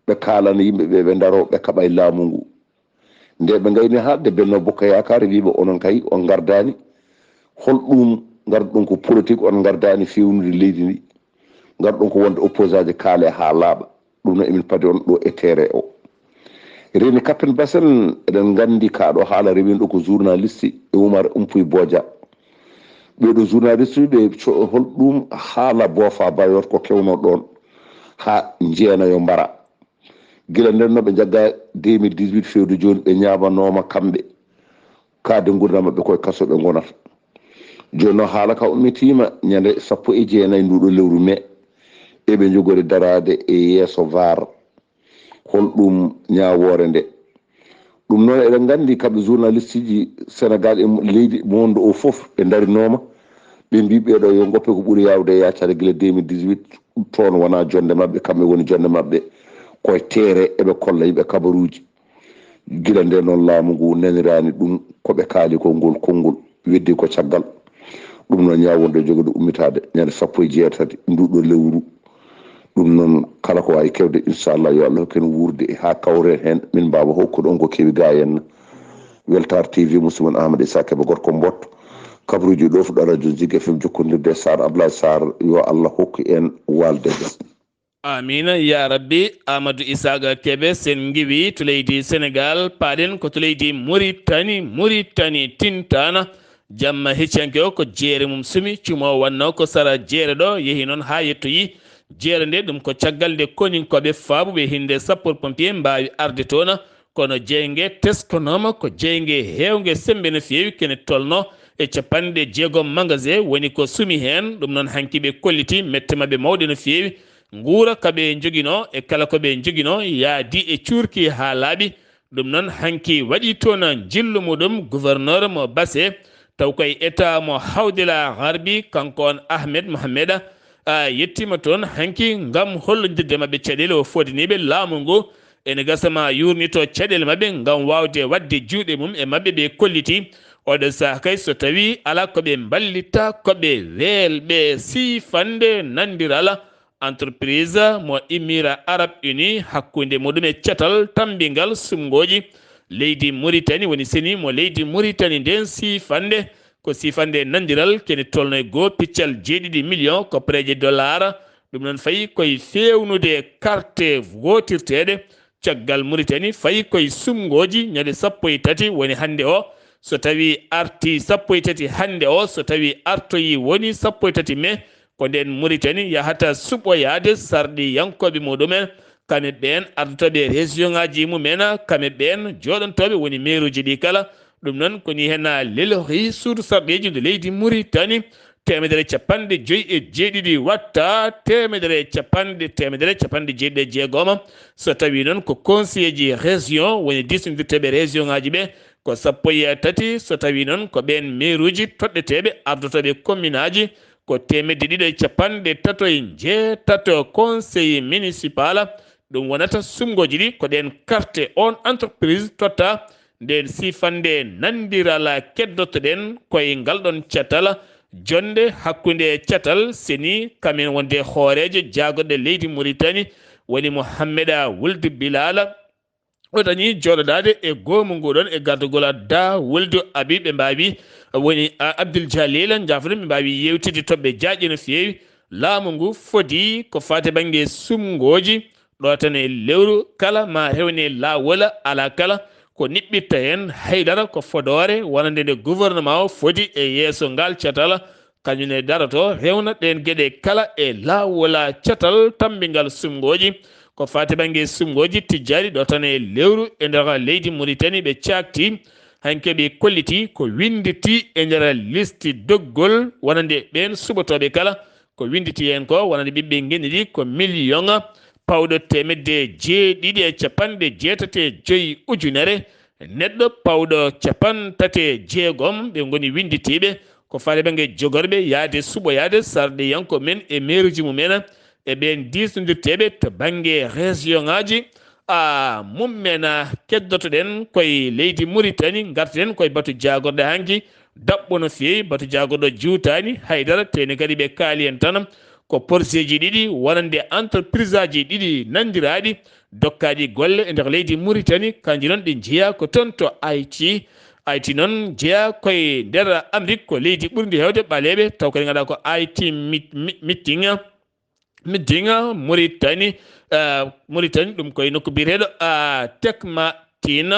ɓe kaalana yimɓe ɓe, ɓe ndaro, ɓe kaɓa e laamu ngu. Nde ɓe ngayni haalde, Benno Bokk Yaakaar wiiɓe onon kay on ngardaani, hol ɗum ngarduɗon ko politique, on ngardaani fewnude leydi ndi, ngarduɗon ko wonde opposant ji kaale haa laaɓa. Ɗum noon emin padi on ɗo e terrain o. Reni Kappen Basen, eɗen nganndi kaa ɗo haala rewinɗo ko journaliste e Umar Umpuy Boja. Ɓeeɗo journaliste ɓe co-, hol ɗum haala boofa bayoto ko kewno ɗoon haa njeena yo mbara. Gila nden no ɓe njagga deux mille dix-huit fewde jooni, ɓe ñaamanooma kamɓe. Kaade nguurndam maɓɓe koye kaso ɓe ngonata. Jooni noon haala ka ummitiima ñande sappo e jeenayi nduɗo lewru mee. Eɓe njogori daraade e yeeso var. Hol ɗum ñaawoore nde? Ɗum noon eɗen nganndi kamɓe journaliste ji Senegal e leydi monde o fof ɓe ndarinooma. Ɓe mbi ɓeeɗo yo ngoppe ko ɓuri yaawde e yaacade gila deux mille dix-huit. Toon wonaa jonnde maɓɓe, kamɓe woni jonnde maɓɓe. Koye teere eɓe kolla yimɓe kabaruuji. Gila nde noon laamu ngu naniraani ɗum ko ɓe kaali ko ngol konngol, weddi ko caggal. Ɗum noon ñaawoore nde jogoɗo ummitaade ñande sappo e jeetati nduɗo lewru. Ɗum noon kala ko waawi kewde, inchallah, yo Allah hokku en wuurde haa kawren heen, min mbaawa hokkude on ko kewi ga henna. Weltaare T V, musidɗo mon Amadou Issa Kebe, gorko Mbotto, kabaruuji ɗo fuɗɗo radio Zik F M jokkondirde Sarr Ablaye Sarr, yo Allah hokku en waalde gas. Amiina yaa rabbi. Amadou Isaaga Kebe, sen ngiwi to leydi Senegal, paaɗen ko to leydi Muritani. Muritani tintaana. Jamma heccanke o ko jeere mum sumi, cumo wannoo ko sara jeere ɗo, yehi noon haa yettoyi jeere nde. Ɗum ko caggal nde koninkooɓe faabuɓe hinnde sapeur pompier mbaawi arde toona, kono jeynge teskonooma ko jeynge heewnge semmbe no feewi, kene tolno e capanɗe jeegom magasin woni ko sumi heen. Ɗum noon hanki ɓe kolliti mette maɓɓe mawɗe no feewi. Nguura ka ɓe njoginoo e kala ko ɓe njoginoo yaadi e cuurki haa laaɓi. Ɗum noon hanki waɗi toon njillu muɗum gouverneur mo Basse, taw koye état mo Hawdela Harbi, kanko on Ahmed Mohamed, a yettiima toon hanki ngam hollondirde maɓɓe caɗeele o fodaniiɓe laamu ngu. Ene gasa ma yuurnito caɗeele maɓɓe ngam waawde waɗde juuɗe mum e maɓɓe ɓe kolliti. Oɗo saha kay so tawi alaa ko ɓe mballita, ko ɓe weelɓe siifande nandiral entreprise mo Émirats Arabes Unis, hakkunde muɗum e catal tammbingal sumngooji leydi Muritani, woni seni mo leydi Muritani nden siifande, ko siifande nandiral kene tolno e goo piccal jeeɗiɗi million koppareeje dollar. Ɗum noon fayi koye feewnude karte gootirteeɗe caggal Muritani, fayi koye sumngooji ñande sappo e tati woni hannde o. So tawi arti sappo e tati hannde o, so tawi artoyi woni sappo e tati mee, ko nden Muritani yahata suɓoyaade sarɗiyankooɓe muɗumen, kamɓe ɓeen ardotooɓe région ŋaaji mumen, kamɓe ɓeen jooɗantooɓe woni meeruuji ɗi kala. Ɗum noon ko ni heen lelori suudu sarɗiiji ndu leydi Muritani, teemedere capanɗe joyi e jeeɗiɗi watta teemedere capanɗe, teemedere capanɗe jeeɗiɗi e jeegoma. So tawi noon ko conseiller ji région woni diisondirteeɓe région ŋaaji ɓe, ko sappo e tati. So tawi noon ko ɓeen meeruuji toɗɗeteeɓe ardotooɓe commune aji, ko teemedde ɗiɗo e capanɗe tato e njeetato conseil municipal. Ɗum wonata sumngooji ɗi ko ɗeen karte on entreprise totta. Nden siifande nandiral keddottoɗen koye ngal ɗon catal, jonnde hakkunde catal seni kamen wonde hooreejo jaagoɗe leydi Muritani, woni Mohammeda Wuldu Bilala. O dañi jooɗodaade e goomu ngu ɗon e gardagol Da Wuldu Abi, ɓe mbaawi, woni, a, Abdul Jalil, njaafo ɗum, ɓe mbaawi yewtidde toɓɓe jaaƴe no feewi. Laamu ngu fodi ko faati bannge sumngooji, ɗo tan e lewru kala ma rewne laawol, alaa kala ko niɓɓitta heen. Haydara ko fodoore wonande nde gouvernement o fodi e yeeso ngal catal, kañum ne daroto rewna ɗeen geɗe kala e laawol catal tammbingal sumngooji. Ko faati bannge suɓngooji tijjaaɗi ɗo tan e lewru e nder leydi Mauritanie, ɓe caakti, hanke ɓe kolliti ko winnditi e nder listi doggol wonande ɓeen suɓotooɓe kala. Ko winnditi heen ko wonande ɓiɓɓe ngenndi ɗi ko miliyoŋ pawɗo teemedde jeeɗiɗi e capanɗe jeetati e joyi ujunere neɗɗo pawɗo capanɗe tati e jeegom ɓe ngoni winnditiiɓe. Ko faati bannge jogorɓe yahde suɓoyaade sarɗiyanko men e meeruuji mumen e ɓeen diisnondirteeɓe to bannge région ŋaaji, a, mummen, a, keddoto-ɗen koye leydi Mauritanie, ngarten koye batu jaagorɗo hanki, daɓɓo no feewi, batu jaagorɗo juutaani, haydara, teeni kadi ɓe kaali en tan, ko porseeji ɗiɗi wonande entreprise aji ɗiɗi nanndiraaɗi, dokkaaɗi golle e nder leydi Mauritanie, kanji noon ɗi njeyaa ko toon to Haïti. Haïti noon jeyaa koye nder Amérique, ko leydi ɓurndi heewde ɓaleeɓe, taw kadi ngannduɗaa ko Haïti mit-, mi-, mitting, mitting Mauritanie, eh, Mauritanie, ɗum koye nokku biyeteeɗo, ah, Tekmatin,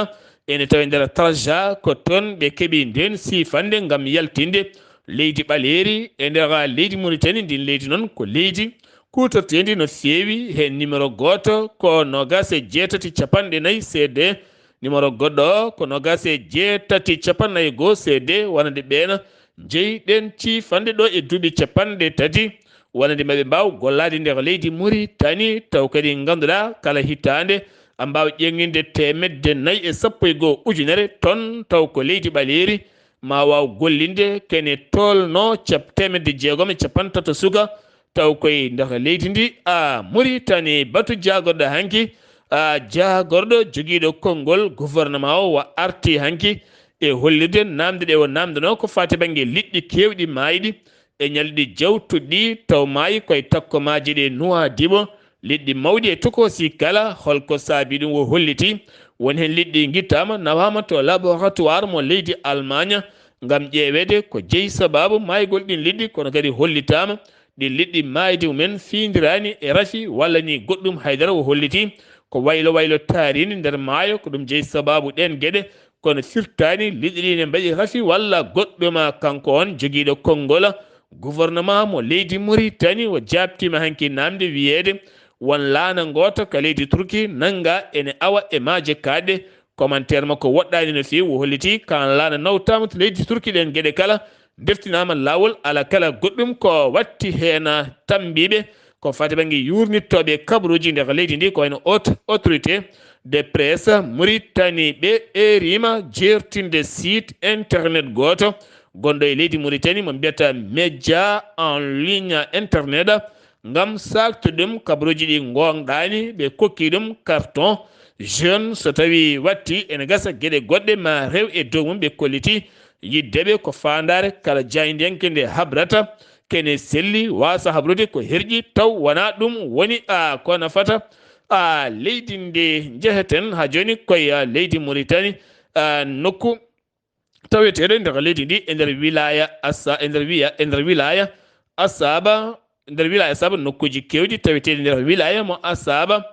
ene tawi nder Tarja, ko toon ɓe keɓi ndeen siifannde ngam yaltinde leydi ɓaleeri e nder leydi Mauritanie. Ndin leydi noon ko leydi kuutorteendi no feewi, heen numéro gooto ko noogaas e jeetati capanɗe nayi C D, numéro goɗɗo o ko noogaas e jeetati capanɗe nayi e goo C D, wonande ɓeen njeyi ɗeen ciifanɗe ɗo e duuɓi capanɗe tati, wonande maɓɓe mbaaw gollaade nder leydi Mauritanie, taw kadi ngannduɗaa kala hitaande a mbaaw ƴeeŋninde teemedde nayi e sappo e goo ujunere ton, taw ko leydi ɓaleeri, ma waaw gollinde kene tolno cap-, teemedde jeegom e capanɗe tato suka, taw koye nder leydi ndi, a, Mauritanie. Batu jaagorɗo hanki, a, jaagorɗo jogiiɗo konngol gouvernement o wa arti hanki e hollirde naamnde ɗe o naamndanoo ko faati bannge liɗɗi keewɗi maayɗi e ñalɗi jawtuɗi taw maayi koye takkomaaji ɗe Nuwaadibo, liɗɗi mawɗi e tokoosi kala, holko saabi ɗum? O holliti won heen liɗɗi ngittaama, nawaama to laboratoire mo leydi Allemagne ngam ƴeeweede ko jeyi sabaabu maaygol ɗin liɗɗi, kono kadi hollitaama ɗin liɗɗi maayde mumen fiindiraani e rafi walla ni goɗɗum haydara. O holliti ko waylo waylo taariindi nder maayo, ko ɗum jeyi sabaabu ɗeen geɗe, kono firtaani liɗɗi ɗi ne mbaɗi rafi walla goɗɗum. Kanko on jogiiɗo konngol gouvernement mo leydi Mauritanie, o jaabtiima hanki naamnde wiyeede won laana ngoota ka leydi Turki nannga ene awa e maaje kaaɗɗe. Commentaire makko woɗɗaani no feewi, o holliti kan laana nawtaama to leydi Turki, ɗeen geɗe kala ndeftinaama laawol, ala kala goɗɗum ko watti heen tammbiiɓe. Ko faati bannge yuurnittooɓe kabaruuji nder leydi ndi, ko wayno aut-, autorité de presse Mauritanie, ɓe eeriima jeertinde site internet gooto gonɗo e leydi Mauritanie mo mbiyata Média en ligne internet ngam saaktude ɗum kabaruuji ɗi ngoongɗaani, ɓe kokki ɗum carton jaune so tawi watti ene gasa geɗe goɗɗe ma rew e dow mum. Ɓe kolliti yidde ɓe ko faandaare kala jaayndiyanke nde habrata kene selli waasa habrude ko herƴi taw wonaa ɗum woni a ko nafata a leydi ndi. Njeheten haa jooni koye a leydi Mauritanie, a nokku taweteeɗo e nder leydi ndi e nder wilaya Assa-, e nder wiya-, e nder wilaya Asaba, e nder wilaya Asaba, nokkuuji keewɗi taweteeɗi nder wilaya mo Asaba,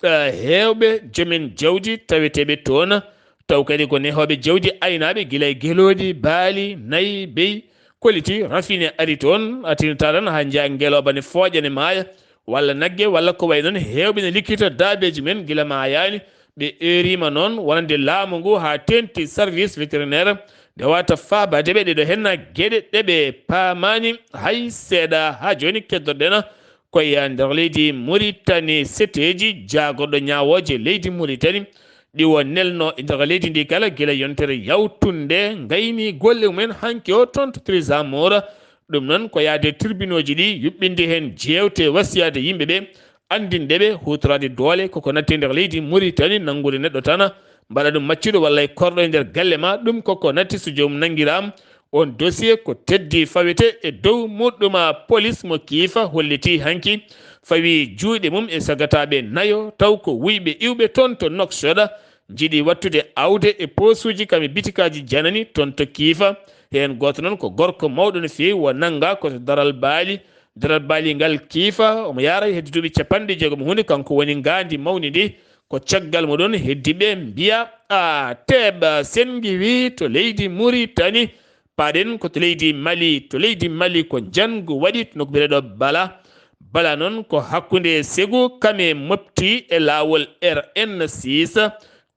eh, heewɓe joomen jawdi taweteeɓe toon, taw kadi ko nehooɓe jawdi aynaaɓe gila e gelooɗi, baali, nayi, beyi, kolliti, rafine ari toon, a tinata tan haa njiya ngelooba ne fooƴa ne maaya, walla nagge, walla ko wayi noon, heewɓe ne likkita daabeeji men gila maayaani. Ɓe eeriima noon wonande laamu ngu haa teeŋti service vétérinaire nde wata faabaade ɓe ɗeɗo henna geɗe ɗe ɓe paamaani hay seeɗa. Haa jooni keddoɗen koye nder leydi Mauritanie seteeji jaagorɗo ñaawooje leydi Mauritanie ɗi o nelno e nder leydi ndi kala gila yontere yawtunde ngayni golle mumen hanki o toon to Trésor. Ɗum noon ko yahde tribunauji ɗi yuɓɓinde heen jeewte wasiyaade yimɓe ɓe anndinde ɓe huutoraade doole koko natti e nder leydi Mauritanie, nanngude neɗɗo tan mbaɗa ɗum maccuɗo walla e korɗo e nder galle ma, ɗum koko natti so joomum nanngiraama. On dossier ko teddi fawete e dow muɗɗum. Police mo Kiifa holliti hanki fawi juuɗe mum e sagataaɓe nayo taw ko wuyɓe iwɓe toon to Nouakchott njiɗi wattude awde e poosuuji kam e bitikaaji janani toon to Kiifa. Heen gooto noon ko gorko mawɗo no feewi, o nanngaa ko to Daral Baali. Daral Baali ngal Kiifa, omo yaara heddi duuɓi capanɗe jeegom e huunde, kanko woni ngaandi mawni ndi. Ko caggal mo ɗoon heddi ɓe mbiya, a, teeɓa senngi wi to leydi Mauritanie, paaɗen ko to leydi Mali. To leydi Mali ko njanngu waɗi to nokku biyeteeɗo Bala. Bala noon ko hakkunde Ségou kam e Mopti e laawol R N six,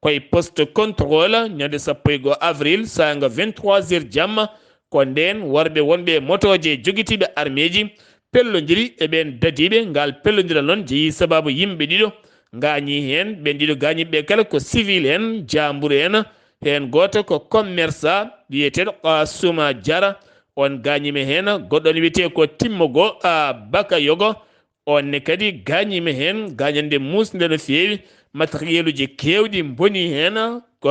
koye poste contrôle, ñande sappo e go'o avril, saanga vingt-trois heures jamma, ko ndeen worɓe wonɓe e motooje jogitiiɓe armeeji pellondiri e ɓeen dadiiɓe. Ngal pellondiral noon jeyi sabaabu yimɓe ɗiɗo ngaañii heen. Ɓeen ɗiɗo gaañiiɓe ɓe kala ko civil en, jaamburu en. Heen gooto ko commerçant wiyeteeɗo Kasuma Jara, oon gaañiima heen. Goɗɗo ne wiyetee ko Timmogo, a, Bakayogo, oon ne kadi gaañiima heen, gaañannde muusnde no feewi. Matériel uji keewɗi mbonii heen, ko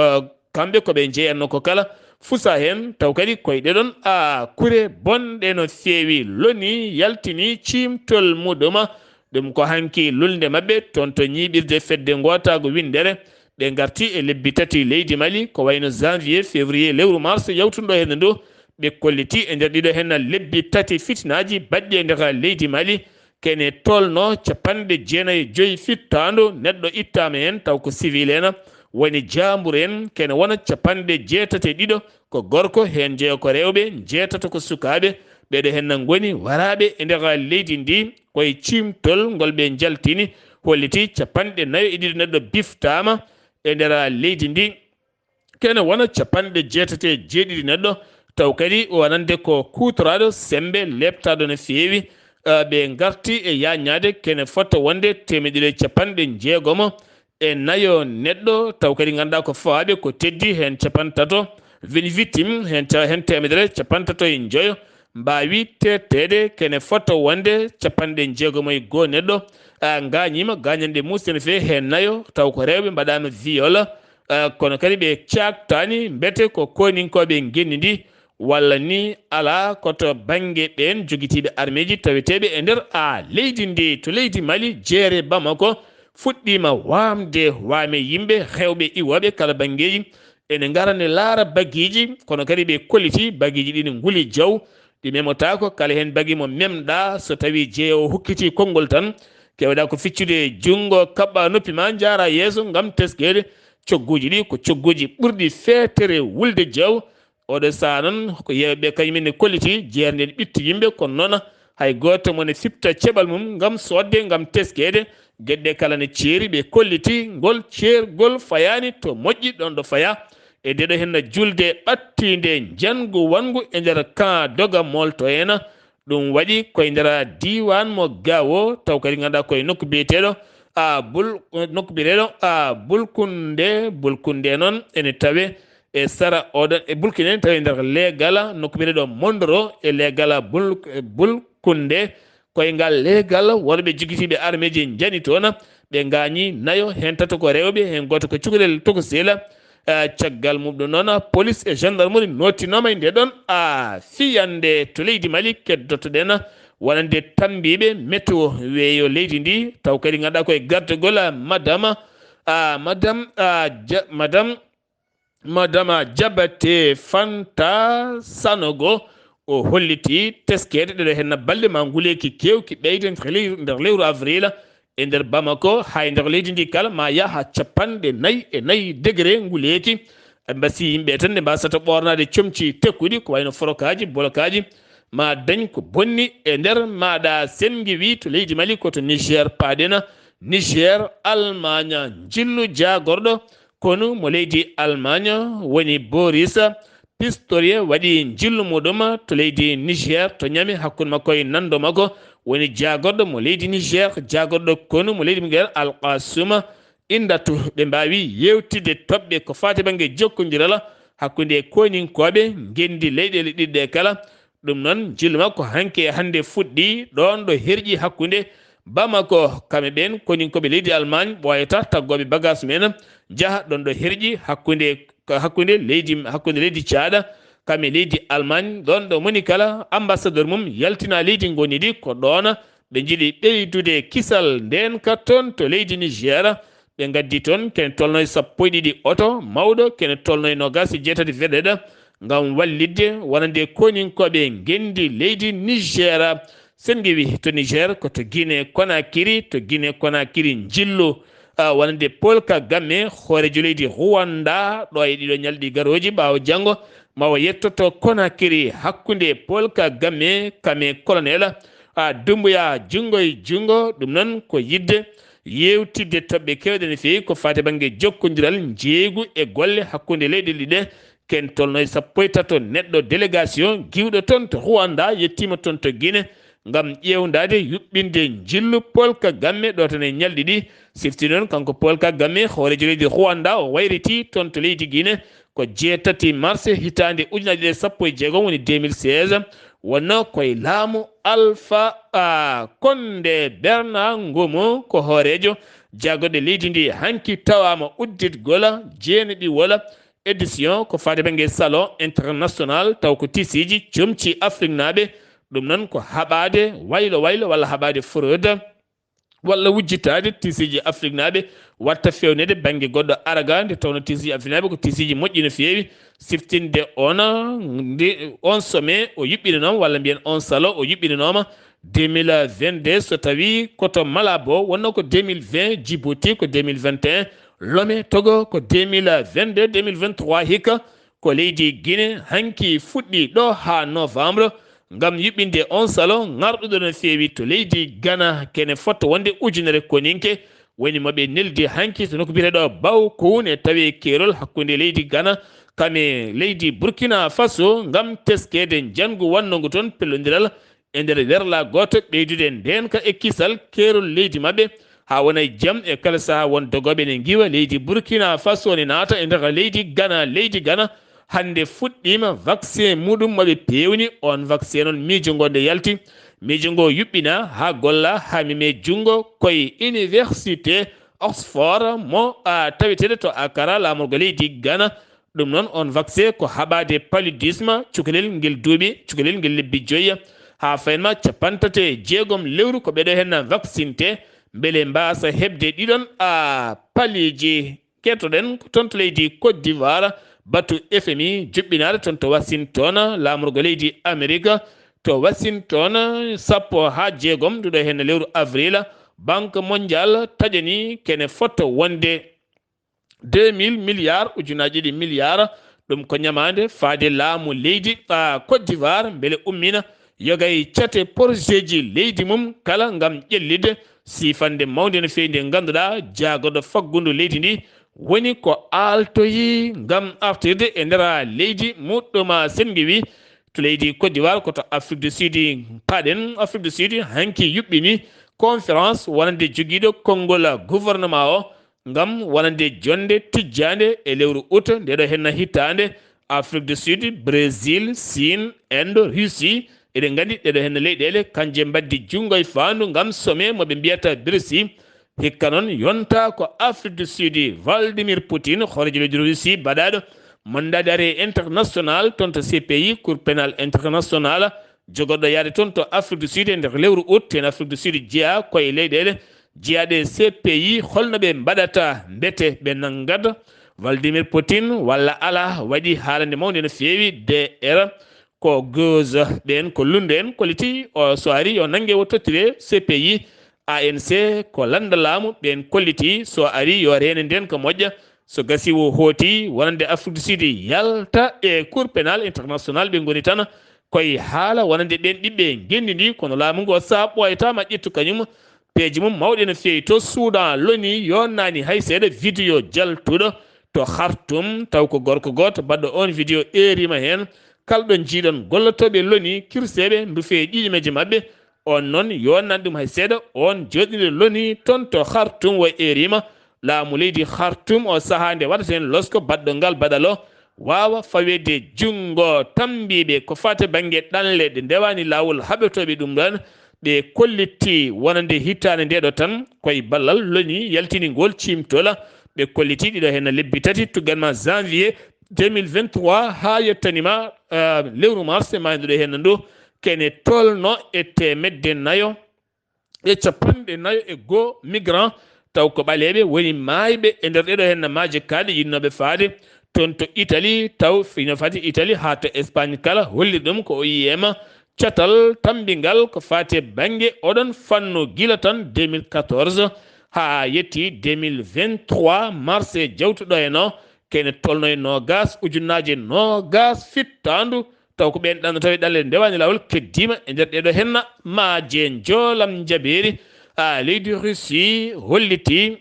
kamɓe ko ɓe njeyatnoo ko kala fusa heen, taw kadi koye ɗee ɗoon, a, kure bonɗe no feewi, lonii, yaltinii ciimtol muɗum. Ɗum ko hanki lulnde maɓɓe toon to ñiiɓirde fedde ngootaagu winndere. Ɓe ngarti e lebbi tati leydi Mali, ko wayno janvier, février, lewru mars yawtunɗo heen ndu. Ɓe kolliti e nder ɗiɗo heen lebbi tati fitinaaji baɗɗi e nder leydi Mali, kene tolno capanɗe jeenayi e joyi fittaandu, neɗɗo ittaama heen taw ko civil en, woni jaamburu en, kene wona capanɗe jeetati e ɗiɗo ko gorko, heen njeyo ko rewɓe, njeetato ko sukaaɓe. Ɓeeɗo heen na ngoni waraaɓe e nder leydi ndi, koye ciimtol ngol ɓe njaltini, holliti capanɗe nayo e ɗiɗo neɗɗo biftaama e nder leydi ndi. Kene wona capanɗe jeetati e jeeɗiɗi neɗɗo, taw kadi wonande ko kuutoraaɗo semmbe leeptaaɗo no feewi. Eh, ɓe ngarti e yaaññaade kene fota wonde teemedde ɗiɗi e capanɗe jeegomo e nayo neɗɗo, taw kadi ngannduɗaa ko fawaaɓe ko teddi heen capanɗe tato, vingt victimes, heen ca-, heen teemedere capanɗe tato e njoyo mbaawi teetteede, kene fota wonde capanɗe jeegomo e goo neɗɗo, a, ngaañiima, gaañanɗe muusɗe no feewi, heen nayo, taw ko rewɓe mbaɗaama viol, a, kono kadi ɓe caaktaani, mbete ko kooninkooɓe ngenndi ndi, walla ni alaa ko to bannge ɓeen jogitiiɓe armeeji taweteeɓe e nder, a, leydi ndi. To leydi Mali, jeere Bamako fuɗɗiima waamde, waame yimɓe, rewɓe iwooɓe kala banngeeji, ene ngara ne laara bagiiji, kono kadi ɓe kolliti bagiiji ɗi ne nguli jaw, ɗi memotaako, kala heen bagi mo memɗaa, so tawii jeeyo o hokkitii konngol tan, keewɗaa ko ficcude junngo, kaɓɓaa noppi maa, njaaraa yeeso ngam teskeede. Cogguuji ɗi ko cogguuji ɓurɗi feetere wulde jaw. Oɗo sahaa noon ko yeewɓe kañum en ne kolliti jeerde nde ɓitti yimɓe, kono noon hay gooto mo ne fifta ceɓal mum ngam soodde, ngam teskeede. Geɗe kala ne ceeri, ɓe kolliti ngol ceergol fayaani to moƴƴi ɗoon ɗo fayaa. E ndeɗo henna julde ɓattiinde njanngu wanngu e nder camp Doga Molto en. Ɗum waɗi koye nder diiwaan mo Gaawo, taw kadi ngannduɗaa koye nokku biyeteeɗo, a, Bul-, nokku biyeteeɗo, a, Bulkunde, Bulkunde noon ene tawe e sara oɗon, e Bulkunde ene tawe e nder leegal nokku biyeteeɗo Mondoro e leegal Bul-, Bulkunde. Koye ngal leegal, worɓe jogitiiɓe armeeji njani toon, ɓe ngaañi nayo, heen tato ko rewɓe, heen gooto ko cukalel tokosel. Eh, caggal muɗum noon, police e gendarmerie nootinooma e nde ɗoon, a, fiyande to leydi Mali. Keddoto-ɗen wonande tammbiiɓe météo weeyo leydi ndi, taw kadi ngannduɗaa koye gardagol, a, madame, a, madame, a, Ja-, madame Madama Jabate Fanta Sanogo, o holliti teskeede ɗeɗo henna balɗe ma nguleeki keewki ɓeyde nder leyru, nder lewru avril e nder Bamako, hay nder leydi ndi kala ma yaha capanɗe nayi e nayi degré nguleeki. Ɓe mbasi yimɓe tan nde mbasata ɓornaade comci tekkuɗi, ko wayno forokaaji, bolokaaji, ma dañ ko bonni e nder maaɗa. Sen ngiwi to leydi Mali, ko to Niger paaɗen. Niger, Almaañ, njillu jaagorɗo konu mo leydi Almaañ woni Boris Pistorius waɗi njillu muɗum to leydi Niger, to Niamey, hakkunde makko e nanndo makko woni jaagorɗo mo leydi Niger, jaagorɗo konu mo leydi Niger, Al Kasuma Indatu. Ɓe mbaawi yeewtidde toɓɓe ko faati bannge jokkondiral hakkunde koninkooɓe, ngenndi leyɗeele ɗiɗi ɗe kala. Ɗum noon, njillu makko hanki e hannde fuɗɗi ɗoon ɗo herƴi hakkunde Bamako. Kamɓe ɓeen koninkooɓe leydi Almaañ ɓooyata taggooɓe bagaas mumen, njaha ɗoon ɗo herƴi hakkunde, hakkunde leydi, hakkunde leydi Caaɗ, kam e leydi Almaañ, ɗoon ɗo moni kala ambassadeur mum yaltina leydi ngonndi ko ɗoon ɓe njiɗi ɓeydude kisal ndeen ka toon to leydi Niger. Ɓe ngaddi toon kene tolno e sappo e ɗiɗi oto mawɗo, kene tolno e noogaas e jeetati vedette ngam wallitde wonande koninkooɓe ngenndi leydi Niger. Sen ngiwi to Niger, ko to Guinée Conakry, to Guinée Conakry njillu, a, wonande Paul Kagame, hooreejo leydi Rwanda, ɗo e ɗiɗo ñalɗi garooji ɓaawo janngo, ma o yettoto Conakry hakkunde Paul Kagame, kame colonel, Dumbuya junngo e junngo. Ɗum noon ko yiɗde yeewtidde toɓɓe keewɗe no feewi ko faati bannge jokkondiral njeeygu e golle hakkunde leyɗe ɗiɗe. Ken tolno e sappo e tato neɗɗo délégation giwɗo toon to Rwanda yettiima toon to Guinée ngam ƴeewndaade yuɓɓinde njillu Paul Kagame ɗo tan e ñalɗi ɗi. Sifti noon kanko Paul Kagame hooreejo leydi Rwanda o wayritii toon to leydi Guinée ko jeetati mars hitaande ujunaaji ɗiɗi e sappo e jeegom woni deux mille seize, wonno koye laamu Alpha Condé. Bernard Ngomo ko hooreejo jagorɗe leydi ndi hanki tawaama udditgol jeeneɗiwol édition ko faati bannge salon international taw ko tisiiji comci Afriknaaɓe. Ɗum noon ko haɓaade waylo waylo walla haɓaade fraude walla wujjitaade tisiiji Afriknaaɓe watta feewneede bannge goɗɗo araga nde tawno tisiiji Afriknaaɓe ko tisiiji moƴƴi no feewi. Siftinde on ndi on sommet o yuɓɓinanooma walla mbiyen on salon o yuɓɓinanooma deux mille vingt-deux so tawi koto Malabo wonno ko deux mille vingt, Djibouti ko deux mille vingt et un, Lomé Togo ko deux mille vingt-deux, deux mille vingt-trois hikka ko leydi Guinée hanki fuɗɗi ɗo haa novembre ngam yuɓɓinde on salon ŋarɗuɗo no feewi to leydi Ghana kene fotto wonde ujunere koninke. Woni mo ɓe neldi hanki to nokku biyeteeɗo Bawkoune tawi keerol hakkunde leydi Ghana kam e leydi Burkina Faso ngam teskeede njanngu wonnongu toon pellondiral e nder werla gooto ɓeydude ndeenka e kisal keerol leydi maɓɓe haa wona e jam e kala sahaa won dogooɓe ne ngiwa leydi Burkina Faso ne naata e nder leydi Ghana. Leydi Ghana hannde fuɗɗiima vaccin muɗum mo ɓe peewni. On vaccin noon miijo ngo nde yalti, miijo ngo yuɓɓina haa golla haa meme junngo koye université Oxford mo a taweteeɗo to Accra laamorgo leydi Ghana. Ɗum noon on vaccin ko haɓaade paludisme cukalel ngel duuɓi cukalel ngel lebbi joyi haa faynma capantate jeegom lewru ko ɓeɗo henna vaccinte mbele mbaasa heɓde ɗiɗon a paliiji. Kettoɗen ko toon to leydi Côte d'Ivoire batu F M I juɓɓinaade toon to Washington laamorgo leydi Amerique to Washington sappo haa jeegom nduɗo henna lewru avril Banque Mondiale taƴani kene fotto wonde deux mille milliards ujunaaji ɗiɗi milliards. Ɗum ko ñamaande faade laamu leydi Côte d'Ivoire mbele ummina yoga e cate porosdeeji leydi mum kala ngam ƴellitde siifannde mawnde no feewi nde ngannduɗaa jaagorɗo faggundu leydi ndi woni ko aaltoyi ngam artirde e nder leydi muɗɗum senngi wi to leydi Côte d'Ivoire ko to Afrique du Sud. Paɗen Afrique du Sud hanki yuɓɓini conférence wonande jogiiɗo konngol gouvernement o ngam wonande jonnde tijjaande e lewru août ndeɗo henna hitaande. Afrique du Sud, Brésil, Chine, Inde, Russie, eɗen nganndi ɗeɗo henna leyɗeele kanje mbaddi junngo e faandu ngam sommet mo ɓe mbiyata BRICS. Hikka noon yonta ko Afrique du Sud, Vladimir Poutine hooreejo leydi Russie baɗaaɗo mandat d'arrêt international toon to C P I, Cour pénale internationale, jogorɗo yaade toon to Afrique du Sud e nder lewru août. Heen Afrique du Sud jeyaa koye leyɗeele jeyaaɗe C P I. Holno ɓe mbaɗata mbete ɓe nanngata Vladimir Poutine walla alaa? Waɗi haalande mawnde no feewi. D R ko gauze ɓeen ko lunndu en kolliti o so ari yo nannge o tottire C P I. A N C ko lannda laamu ɓeen kolliti so ari yo reene ndeen ko moƴƴa. So gasi o hooti wonande Afrique du Sud yalta e Cour pénale internationale ɓe ngoni tan koye haala wonande ɓeen ɓiɓɓe ngenndi ndi kono laamu ngo sa ɓooyataama ƴettu kañum peeje mum mawɗe no feewi to Soudan loni yonnaani hay seeɗa vidéo jaltuɗo to Khartoum taw ko gorko gooto baɗɗo on vidéo eerima heen. Kala ɗo njiiɗon gollotooɓe loni kirseeɓe ndufee ƴiiƴameeje maɓɓe. On noon yonnan ɗum hay seeɗa on jooɗiiɗo loni toon to Khartoum o eerima laamu leydi Khartoum o sahaa nde waɗata heen losko baɗɗo ngal baɗal o waawa faweede junngo tammbiiɓe ko faati bannge ɗanle ɗe ndewaani laawol haɓetooɓe ɗum ɗoon. Ɓe kollitii wonande hitaande ndeeɗo tan koye ballal loni yaltini ngol ciimtola. Ɓe kollitii ɗiɗo heen lebbi tati tugganma janvier deux mille vingt-trois haa yettanima lewru mars maynduɗo heen ndu kene tolno e teemedde nayo e capanɗe nayo e goo migrant taw ko ɓaleeɓe woni maayɓe e nder ɗeɗo heen maaje kaaɗe yinnooɓe faade toon to Italie taw ino fati Italie haa to Espagne kala holli ɗum ko O I M catal tammbingal ko faati e bannge oɗon fannu gila tan deux mille quatorze haa yetti deux mille vingt-trois mars e jawtuɗo heen o kene tolno e noogaas ujunnaaje noogaas fittaandu taw ko ɓeen ɗannotooɓe ɗanle ndewaani laawol, keddiima e nder ɗeeɗo henna maaje njoolam njabeeri. A, leydi Russie hollitii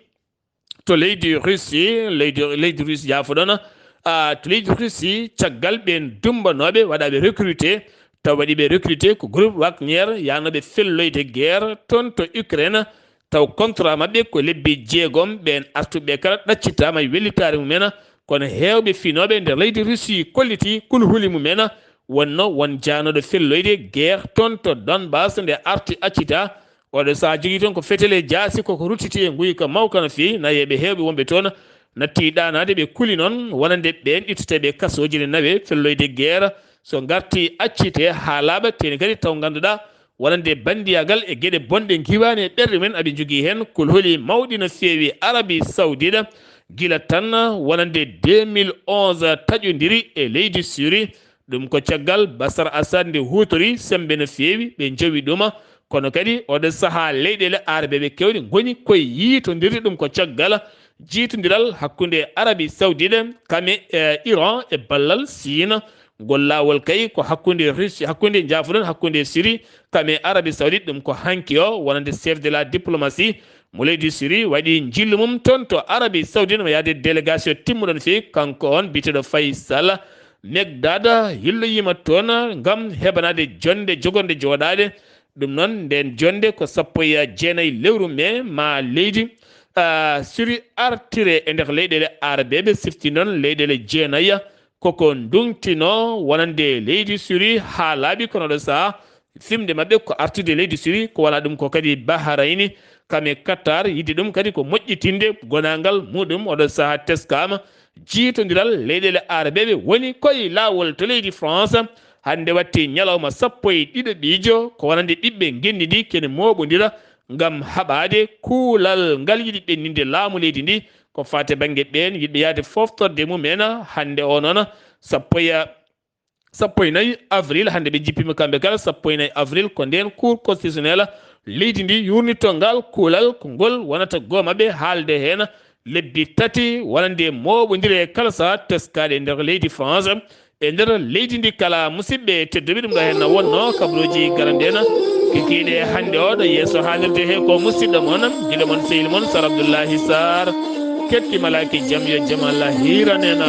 to leydi Russie, leydi, leydi Russie, jaafoɗon, a, to leydi Russie, caggal ɓeen dumbanooɓe waɗaaɓe recruté, taw waɗi ɓe recruté ko groupe Wagner, yaanooɓe felloyde guerre toon to Ukraine, taw contrat maɓɓe ko lebbi jeegom, ɓeen artuɓe kala ɗaccitaama e wellitaare mumen, kono heewɓe finooɓe nder leydi Russie kolliti kulhuli mumen, wonno won jaanooɗo felloyde guerre toon to Donbass nde arti accita. Oɗo sahaa jogii toon ko fetele jaasi, koko ruttiti e nguyka mawka no feewi. Nayeeɓe heewɓe wonɓe toon natti ɗaanaade, ɓe kuli noon wonande ɓeen itteteeɓe kasooji ne nawe felloyde guerre. So ngarti accite haa laaɓa, teeni kadi taw ngannduɗaa wonande banndiyagal e geɗe bonɗe ngiwaani e ɓerɗe mumen, aɓe njogii heen kulhuli mawɗi no feewi. Arabie Saoudite gila tan wonande deux mille onze taƴondiri e leydi Syrie. Ɗum ko caggal Bashar Assad nde huutori semmbe no feewi, ɓe njowi ɗum. Kono kadi oɗo sahaa leyɗeele Arabeeɓe keewɗe ngoni koye yiitondirde, ɗum ko caggal jiitondiral hakkunde Arabie Saoudite kam e, eh, Iran e ballal Siin. Ngol laawol kay ko hakkunde Russie, hakkunde, njaafoɗon, hakkunde Syrie kam e Arabie Saoudite, ɗum ko hanki o wonande chef de la diplomatie mo leydi Syrie waɗi njillu mum toon to Arabie Saoudite, mo yaade délégation timmuɗo no feewi, kanko on biyeteeɗo Faisal Mekdad yilloyiima toon ngam heɓanaade jonnde jogorde jooɗaade. Ɗum noon, ndeen jonnde ko sappo e jeenayi lewru mee, ma leydi, ah, Syrie artire e nder leyɗeele Arabeeɓe, sifti noon leyɗeele jeenayi koko nduŋtino wonande leydi Syrie haa laaɓi, kono ɗo sahaa fimde maɓɓe ko artude leydi Syrie, ko wona ɗum ko kadi Bahrayni, kam e Qatar, yiɗde ɗum kadi ko moƴƴitinde gonaangal muɗum. Oɗo sahaa teskaama jiitondiral leyɗeele Arabeeɓe woni koye laawol to leydi France. Hannde watti ñalawma sappo e ɗiɗo ɓiijo, ko wonande ɓiɓɓe ngenndi ndi kene mooɓondira ngam haɓaade kuulal ngal yiɗi ɓenninde laamu leydi ndi. Ko faati bannge ɓeen yiɗɓe yahde foftorde mumen hannde o noon, sappo e sappo e nayi avril, hannde ɓe njippiima kamɓe kala, sappo e nayi avril, ko ndeen Cour constitutionnelle leydi ndi yuurnitto ngal kuulal, ko ngol wonata goo maɓɓe haalde heen lebbi tati, wonande mooɓondire e kala sahaa teskaade e nder leydi France. E nder leydi ndi kala, musidɓe tedduɓe, ɗum ɗo heen na wonno kabaruuji garande en kikiiɗe hannde o ɗo yeeso haalirde he ko musidɗo mon, giɗo mon, sehil mon, Sar Abdullahi Sarr, ketti malaaki jam, yo jam Allah hiiran en.